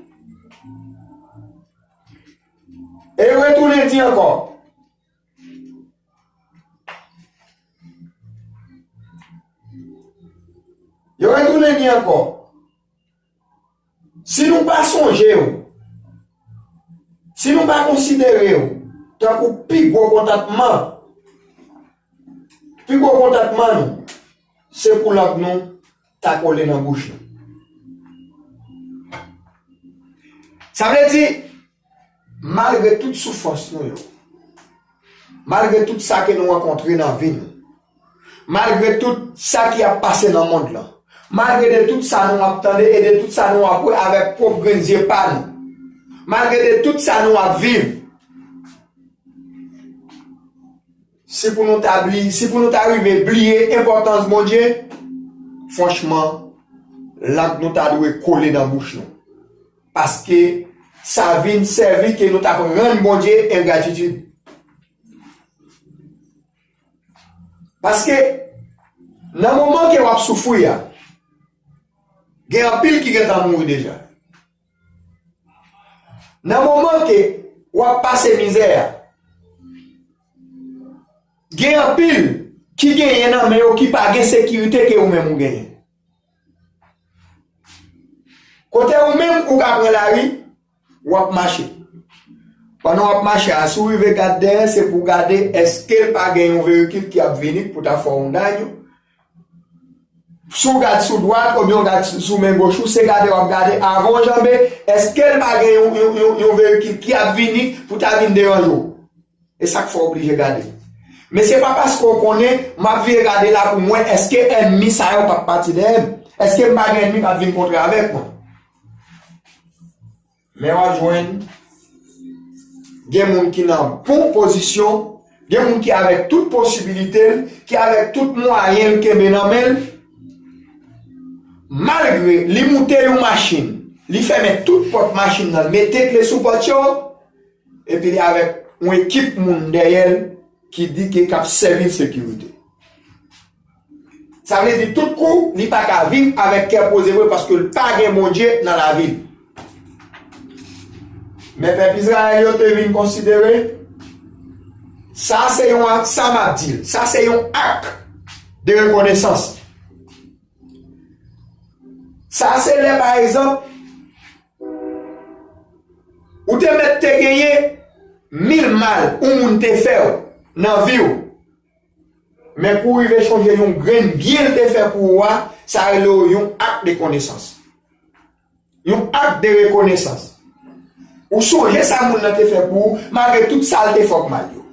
E yo retounen di ankò. Yo retounen di ankò. Si nou pa sonje w, si nou pa konsidere w tankou pi gwo kontantman, pi gwo kontantman nou, se pou lang nou ta kole nan bouch nou. Sa vle di, malgre tout soufrans nou yo, malgre tout sa ke nou rankontre nan vi nou, malgre tout sa ki ap pase nan mond lan, malgre de tout sa nou ap tande e de tout sa nou ap wè avèk pwòp grenn zye pa nou, malgre de tout sa nou ap viv, Si pou nou ta bliye, si pou nou ta rive bliye enpòtans Bondye, franchman, lang nou ta dwe kole nan bouch nou. Paske sa vin sèvi ke nou t ap rann Bondye engratitid. Paske nan moman ke w ap soufri a, gen anpil ki gentan mouri deja. Nan moman ke w ap pase mizè a, gen anpil ki genyen nan men yo ki pa gen sekirite ke ou menm ou genyen. Kote ou menm ou ka pran lari, w ap mache. Pandan w ap mache a, si w rive gad dèyè, se pou w gade èske l pa gen yon veyikil ki ap vini pou ta fè w yon dany. Si w gad sou dwat oubyen w gad sou men goch ou, se gade w ap gade avan w janbe, èske l pa gen yon, yon, yon, yon veyikil ki ap vini pou ta vin deranje w? E sa k fè w oblije gade. Men se pa paske w konnen, m ap vire gade la pou m wè èske ènmi sa yo p ap pati dèyè m. Èske m pa gen ènmi k ap vin kontre avèk mwen? Men w ap jwenn, gen moun ki nan bon pozisyon, gen moun ki avèk tout posibilite l, ki avèk tout mwayen l kenbe nan men l, malgre li moute yon machin, li fèmen tout pòt machin nan, li mete kle sou pòt yo, epi li avèk yon ekip moun dèyè l ki di ke k ap sèvi l sekirite. Sa vle di tout kou, li pa ka viv avèk kè poze vre paske l pa gen Bondye nan lavi l. Men pèp Izrayèl yo te vin konsidere, sa se yon ak, sa m ap di l, sa se yon ak de rekonesans. Sa se lè, pa egzanp, ou te mèt te genyen mil mal yon moun te fè w nan vi w. Men pou w rive chonje yon grenn byen l te fè pou ou a, sa rele w yon ak de konesans. Yon ak de rekonesans. Ou sonje sa moun nan te fè pou ou, malgre tout sa l te fè w k mal yo.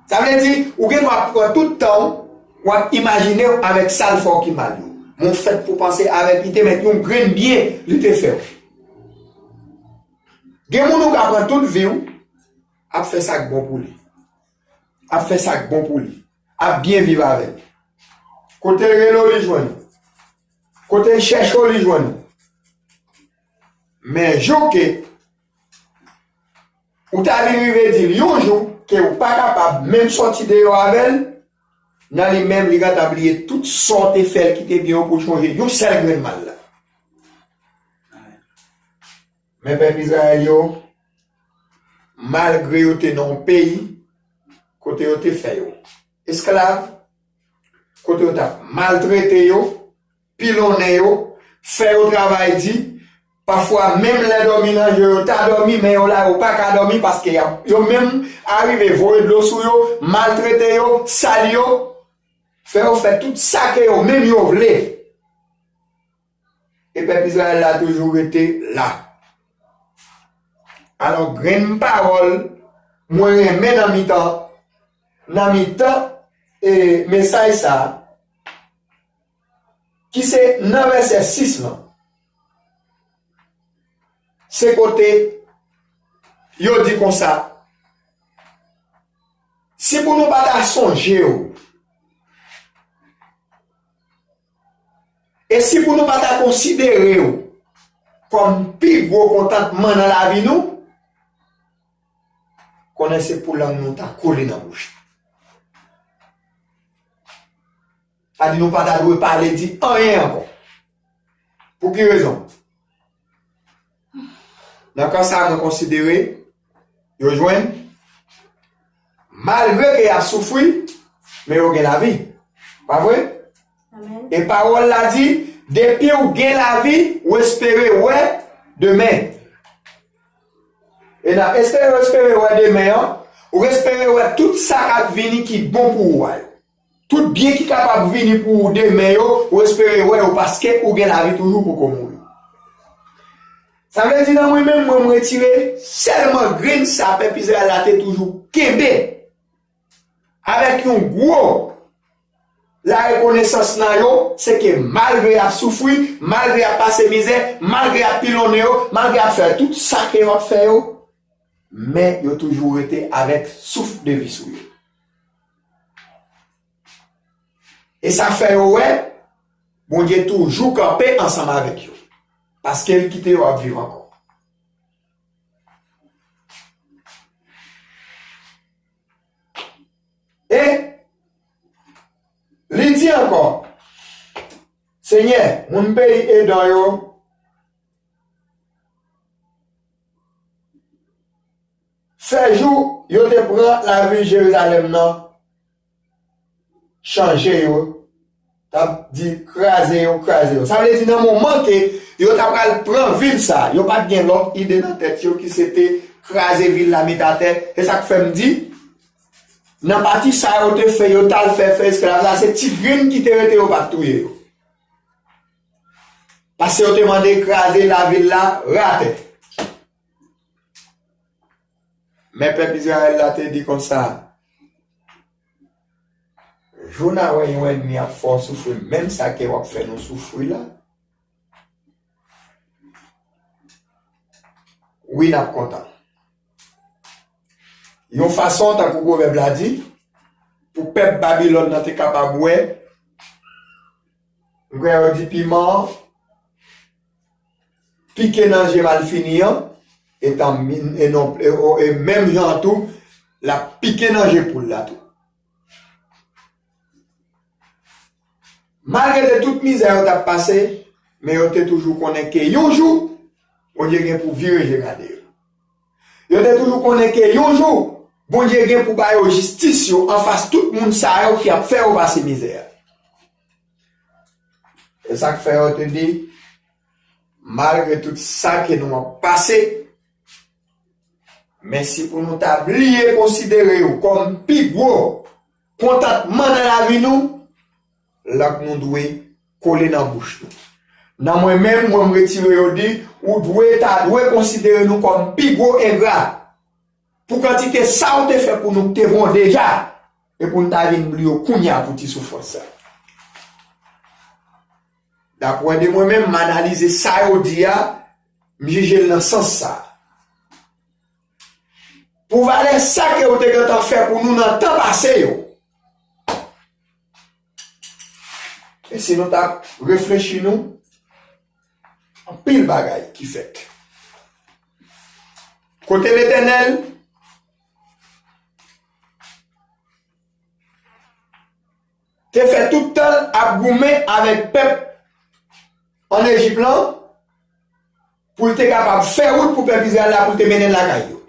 Sa vle di, ou gen dwa pran tout tan w, w ap imajine w avèk sa l fè w ki mal yo. Men w fèt pou panse avèk li te mèt yon grenn byen li te fè w. Gen moun ou ka pran tout vi w, ap fè sa k bon pou li. Ap fè sa k bon pou li. Ap byen viv avè l. Kote l rele w, li jwenn ou. Kote l chèche w, li jwenn ou. Men jou ke ou ta vin rive di l yon jou ke ou pa kapab menm sòti deyò avè l, nan li menm, li gentan bliye tout sa w te fè l ki te byen yo pou l chonje yon sèl grenn mal la. Men pèp Izrayèl yo, malgre yo te nan yon peyi kote yo te fè yo esklav, kote yo t ap maltrete yo, pilonnen yo, fè yo travay di, pafwa menm lè dòmi nan je yo ta dòmi, men yo la yo pa ka dòmi paske y ap, yo menm arive voye dlo sou yo, maltrete yo, sal yo, fè yo fè tout sa ke yo menm yo vle. E pèp Izrayèl la toujou rete la. Alò, grenn pawòl mwen renmen nan mitan, nan mitan, e, mesaj sa a, ki se nan vèsè sis lan, se kote yo di konsa, si pou nou pa ta sonje w, e si pou nou pa ta konsidere w kòm pi gwo kontantman nan lavi nou, konnen se pou lang nou ta kole nan bouch. Sa di nou pa ta dwe pale di anyen ankò. Pou ki rezon? Nan ka sa a, mwen konsidere yo jwenn, malgre ke y ap soufri, men yo gen lavi. Pa vre? Amèn. E pawòl la di, depi w gen lavi, w espere wè demen. E nan espere, w espere wè demen an, w espere wè tout sa k ap vini ki bon pou ou a yo. Tout byen ki kapab vini pou ou demen yo, ou espere wè yo paske ou gen lavi toujou poko mouri. Sa vle di nan mwen menm, mwen, m retire sèlman grenn sa pèp Izrayèl la te toujou kenbe avèk yon gwo larekonesans nan yo, se ke malgre y ap soufri, malgre y ap pase mizè, malgre y ap pilonnen yo, malgre y ap fè tout sa ke yo ap fè yo, men yo toujou rete avèk souf de vi sou yo. E sa fè yo wè Bondye toujou kanpe ansanm avèk yo. Paske l kite yo ap viv ankò. E li di ankò, Senyè, moun peyi Edan yo, fè jou yo te pran lavil Jerizalèm nan, chanje yo, t ap di, kraze yo, kraze yo. Sa vle di, nan moman ke yo ta pral pran vil sa, yo pa t gen lòt ide nan tèt yo ki se te kraze vil la, met atè. E sa k fè m di, nan pati sa yo te fè, yo t al fè, fè esklav la, se ti grenn ki te rete, yo pa t touye yo. Paske yo te mande kraze lavil la, ratè. Men pèp Izrayèl la te di konsa, jou n a wè yon ènmi ap fè w soufri, menm sa ke w ap fè nou soufri la, wi, n ap kontan. Yon fason, tankou pwovèb la di, pou pèp Babilòn nan te kapab wè, m kwè yo di piman an pike nan je malfini an, etan min-, e non, e, o, e menm jan an tou, l ap pike nan je poul la tou. Malgre de tout mizè yo t ap pase, men yo te toujou konnen ke yon jou, Bondye gen pou vire je gade yo. Yo te toujou konnen ke yon jou, Bondye gen pou ba yo jistis yo anfas tout moun sa yo ki ap fè yo pase mizè a. E sa k fè yo te di, malgre tout sa ke nou ap pase, men si pou nou ta bliye konsidere yo kòm pi gwo kontantman nan lavi nou, lang nou dwe kole nan bouch nou. Nan mwen menm, mwen m retire yo di, ou dwe ta dwe konsidere nou kòm pi gwo engra pou kantite sa w te fè pou nou k te bon deja, e pou n ta vin bliye w kounye a pou ti soufrans sa. Daprè de mwen menm, m analize sa yo di a, m jije l nan sans sa. Pou valè sa ke yo te gentan fè pou nou nan tan pase yo. E si nou ta reflechi nou, anpil bagay ki fèt. Kote Letènèl te fè tout tan l ap goumen avèk pèp ann Ejip lan, pou l te kapab fè wout pou pèp Izrayèl la, pou l te mennen l lakay yo.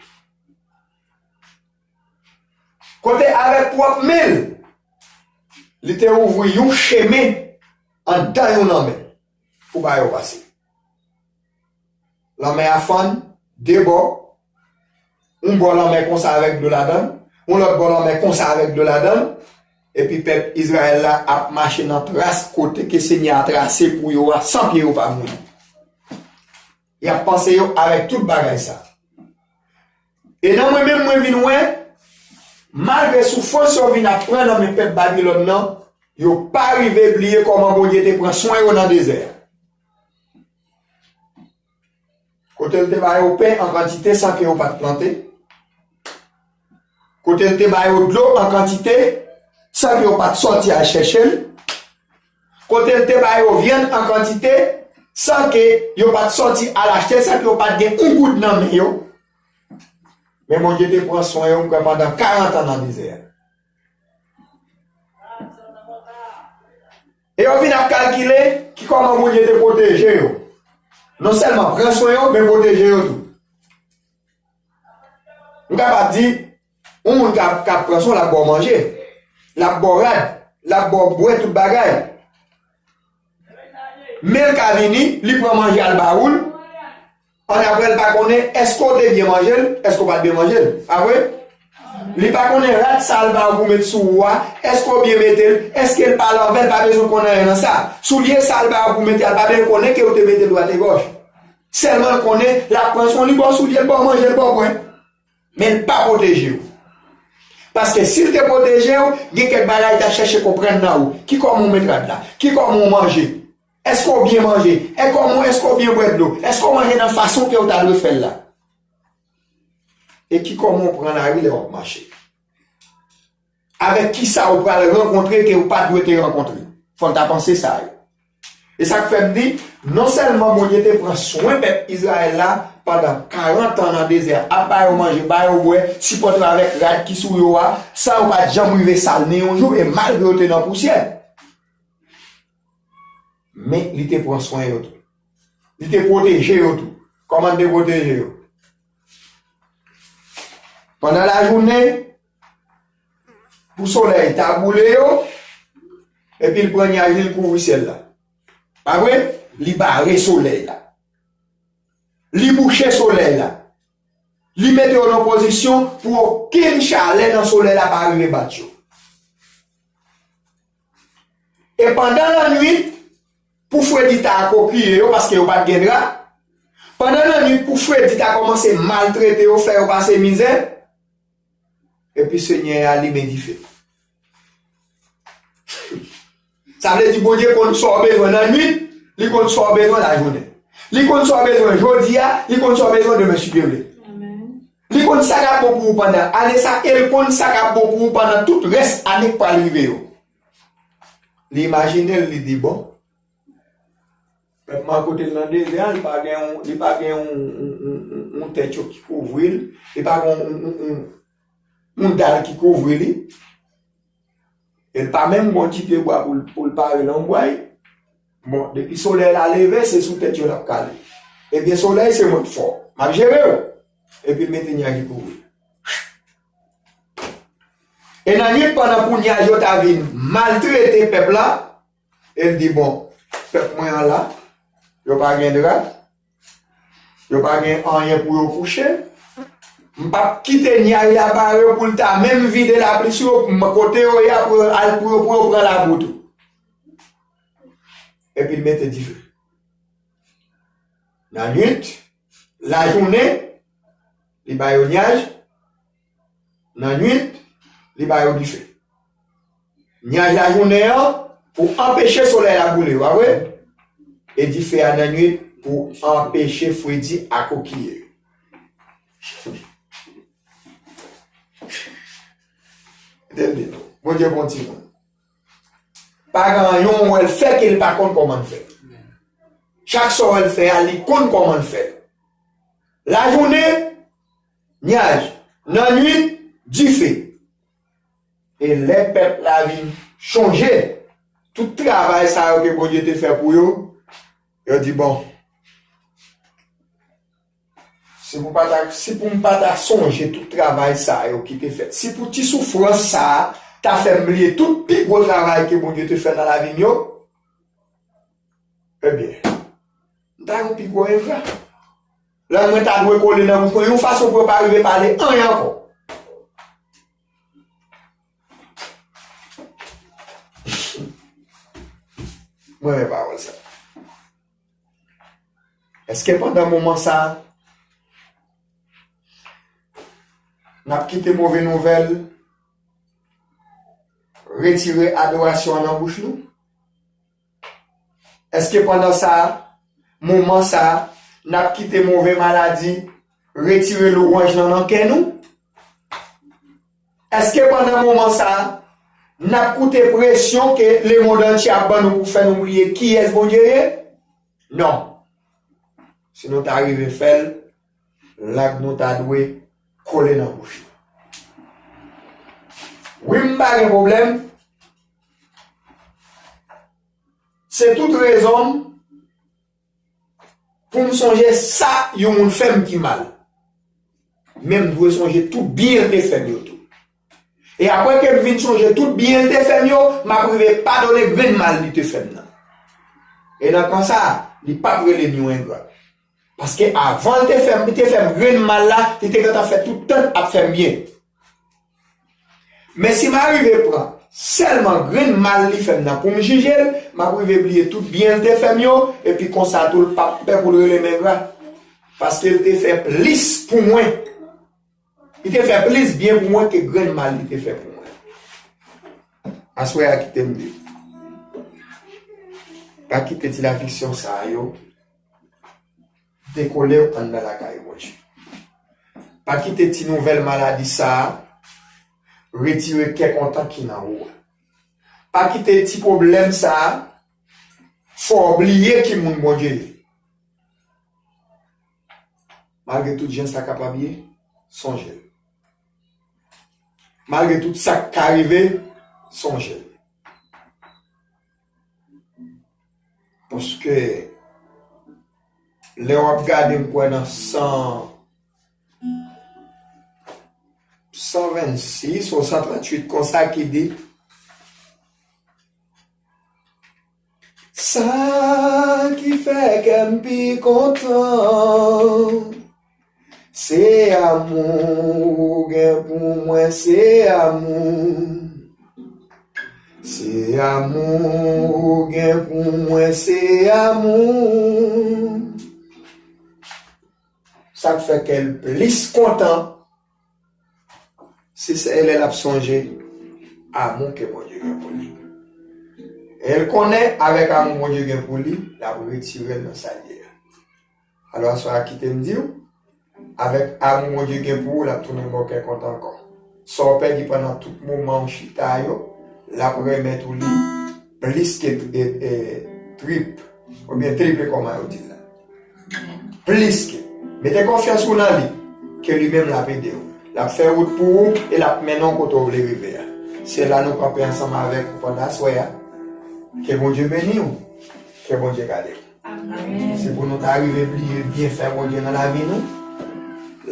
Kote avèk pwòp men l, li te ouvri yon chemen anndan yon lanmè pou ba yo pase. Lanmè a fann de bò, yon bò lanmè konsa avèk dlo ladan l, yon lòt bò lanmè konsa avèk dlo ladan l, epi pèp Izrayèl la ap mache nan tras kote ke Senyè a trase pou yo a, san pye yo pa mouri. Y ap panse yo avèk tout bagay sa. E nan mwen menm, mwen vin wè, malgre soufrans yo vin ap pran nan men pèp Babilòn nan, yo pa rive bliye kòman Bondye te pran swen yo nan dezè a. Kote l te ba yo pen an kantite san ke yo pa t plante. Kote l te ba yo dlo an kantite san ke yo pa t sòti al chèche l. Kote l te ba yo vyann an kantite san ke yo pa t sòti al achte l, san ke yo pa t gen yon goud nan men yo. Men Bondye te pran swen yo, m kwè, pandan karant an nan dezè a. E yo vin ap kalkile ki kòman Bondye te pwoteje yo. Non sèlman pran swen yo, men pwoteje yo tou. M kapab di, yon moun k ap, k ap pran swen w, l ap ba w manje, l ap ba w rad, l ap ba w bwè, tout bagay. Men l ka vini, li pran manje al ba ou l, annapre l pa konnen èske w te byen manje l, èske w pa t byen manje l, pa vre? Li pa konnen rad sa l ba ou pou met sou ou a, èske w byen mete l, èske l pa lave l, pa bezwen konn anyen nan sa. Soulye sa l ba ou pou mete a, l pa bezwen konnen ke w te mete l dwat e gòch. Sèlman l konnen, l ap pran swen w, li ba w soulye, l ba w manje, l ba w bwè. Men l pa pwoteje w. Paske si l te pwoteje w, gen kèk bagay li t ap chèche konprann nan ou. Ki kòman w met rad la? Ki kòman w manje? Èske w byen manje? E kòman, èske w byen bwè dlo? Èske w manje nan fason ke w ta dwe fè l la? E ki kòman w pran lari lè w ap mache? avèk kisa ou pral rankontre ke ou pa t dwe te rankontre. Fò n ta panse sa yo. E sa k fè m di, non sèlman Bondye te pran swen pèp Izrayèl la pandan karant an nan dezè a, ap ba yo manje, ba yo bwè, sipòte yo avèk rad ki sou yo a, san yo pa t janm rive sal ni yon jou, e malgre yo te nan pousyè. Men li te pran swen yo tou. Li te pwoteje yo tou. Kòman l te pwoteje yo? Pandan lajounen, pou solèy ta boule yo, epi l pran nyaj li, l kouvri syèl la. Pa vre? Li bare solèy la. Li bouche solèy la. Li mete yo nan pozisyon pou okenn chalè nan solèy la pa rive bat yo. E pandan lannwit, pou fredi ta akokiye yo, paske yo pa t gen dra, pandan lannwit, pou fredi ta kòmanse maltrete yo, fè yo pase mizè, epi Senyè a limen dife. Sa vle di Bondye konn sa w bezwen lannwit, li konn sa w bezwen lajounen. Li konn sa w bezwen jodi a, li konn sa w bezwen demen si Dye vle. Li konn sa k ap bon pou ou pandan ane sa, e l konn sa k ap bon pou ou pandan tout rès ane k pral rive yo. Li imajine l, li di, bon, pèp mwen kote l nan dezè a, li pa gen yon, li pa gen yon, yon, yon, yon, yon tèt yo ki kouvri l, li pa gen yon, yon, yon, yon, yon dal ki kouvri li. E l pa menm gon ti pye bwa pou l, pou l pare nan bwa. Bon, depi solèy la leve, se sou tèt yo l ap kale. Ebyen, solèy, se mwen k fè w. M ap jere w. Epi l mete nyaj li kouvri. E nan nwit, pandan pou nyaj yo ta vin maltrete pèp la, e l di, bon, pèp mwen an la, yo pa gen dra, yo pa gen anyen pou yo kouche. M p ap kite nyaj la bare yo pou l ta menm vide lapli sou yo, m kote yo ye a pou yo al pou yo, pou yo pran labou tou. Epi l mete dife. Nan nwit, lajounen, li ba yo nyaj. Nan nwit, li ba yo dife. Nyaj lajounen an pou anpeche solèy la boule, pa vre? E dife a nan nwit pou anpeche fredi akokiye. Tande non. Bondye bon timoun. Pa gen anyen w wè l fè ke l pa konn kòman l fè. Chak sa w wè l fè a, li konn kòman l fè l. Lajounen, nyaj. Nan nwit, dife. E lè pèp la vin chonje tout travay sa yo ke Bondye te fè pou yo, yo di, bon, si pou pa ta, si pou m pa ta sonje tout travay sa yo ki te fèt, si pou ti soufrans sa a ta fè m bliye tout pi gwo travay ke Bondye te fè nan lavi m yo, ebyen, m ta yon pi gwo engra. Lang mwen ta dwe kole nan bouch mwen yon fason pou yo pa rive pale anyen ankò. Mwen renmen pawòl sa. Èske pandan moman sa a, n ap kite move nouvèl retire adorasyon an nan bouch nou? Èske pandan sa a, moman sa a, n ap kite move maladi retire lwanj lan nan kè nou? Èske pandan moman sa a, n ap koute presyon ke lemonn antye ap ban nou pou fè nou bliye kiyès Bondye ye? Non. Si nou ta rive fè l, lang nou ta dwe kole nan bouch nou. Wi, m pa gen pwoblèm. Se tout rezon m pou m sonje sa yon moun fè m ki mal. Men m dwe sonje tout byen l te fè m yo tou. E apre ke m fin sonje tout byen l te fè m yo, m ap rive padone grenn mal li te fè m nan. E nan ka sa a, li p ap rele m yon engra. Paske avan l te fè m, li te fè m grenn mal la, li te gentan fè tout tan ap fè m byen. Men si m arive pran sèlman grenn mal li fè m nan pou m jije l, m ap rive bliye tout byen l te fè m yo, epi konsa tou l p ap pè pou l rele m engra. Paske l te fè plis pou mwen. Li te fè plis byen pou mwen ke grenn mal li te fè pou mwen. Aswè a kite m di. Pa kite ti lafiksyon sa a yo dekole w anndan lakay Bondye. Pa kite ti nouvèl maladi sa a retire kè kontan ki nan ou a. Pa kite ti pwoblèm sa a fè w bliye ki moun Bondye ye. Malgre tout jan sa kapab ye, sonje l. Malgre tout sa k ka rive, sonje l. Paske lè w ap gade, m kwè nan san, san vennsis ou san tranntuit konsa ki di, sa ki fè kè m pi kontan, se amou ou gen pou mwen, se amou. Se amou ou gen pou mwen, se amou. Sa k fè kè l plis kontan, se, se lè l ap sonje amou ke Bondye gen pou li. E l konnen avèk amou Bondye gen pou li, l ap retire l nan sa l ye a. Alò, aswè a, kite m di w, avèk amou Bondye gen pou ou, l ap tounen ba w kè kontan ankò. Sa w pèdi pandan tout moman w chita yo, l ap remèt ou li plis ke, e, e, trip, oubyen triple kòman yo di l la. Plis ke. Mete konfyans ou nan li, ke li menm l ap ede w. L ap fè wout pou ou e l ap mennen w kote w vle rive a. Se la nou kanpe ansanm avèk ou pandan aswè a. Ke Bondye beni w. Ke Bondye gade w. Amèn. Se pou nou ta rive bliye byenfè Bondye nan lavi nou,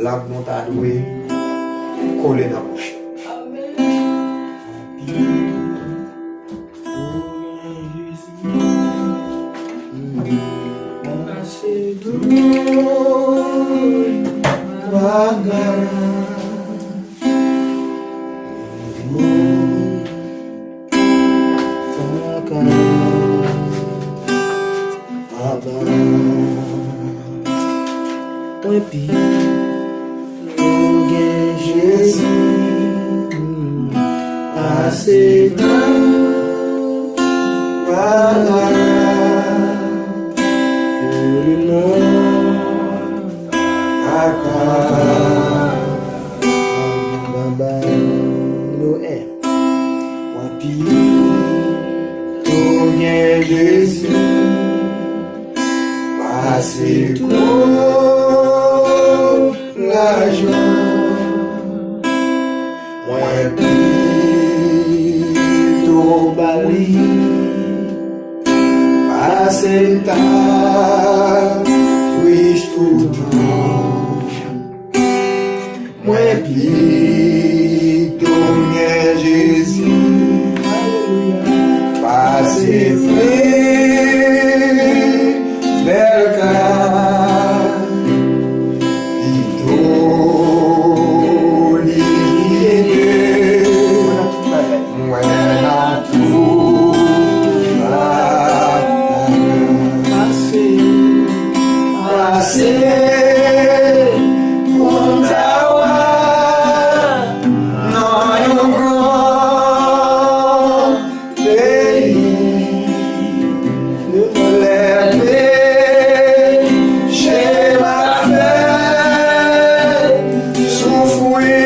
lang nou ta dwe kole nan bouch nou. Amèn. Papa, mwen pi nou gen Jezi, pase tan, papa, pou li mwen, papa, papa, nou, eh. Mwen pi tou gen Jezi, pase gwo lajan. Mwen pi tou ba li, pase m ta rich toutan. Mwen pito gen Jezi, pase pi bèl kay, pito li kite mwen nan tou bagay. Pase pou m ta wè nan yon gran peyi, lè peche m ap fè soufri.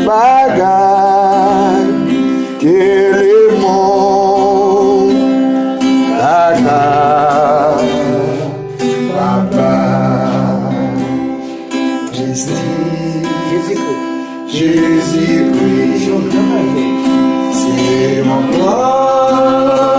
bagay ke lemonn pa kapab bay. Jezikri, Jezikri, se yon gran bagay. Se yon gran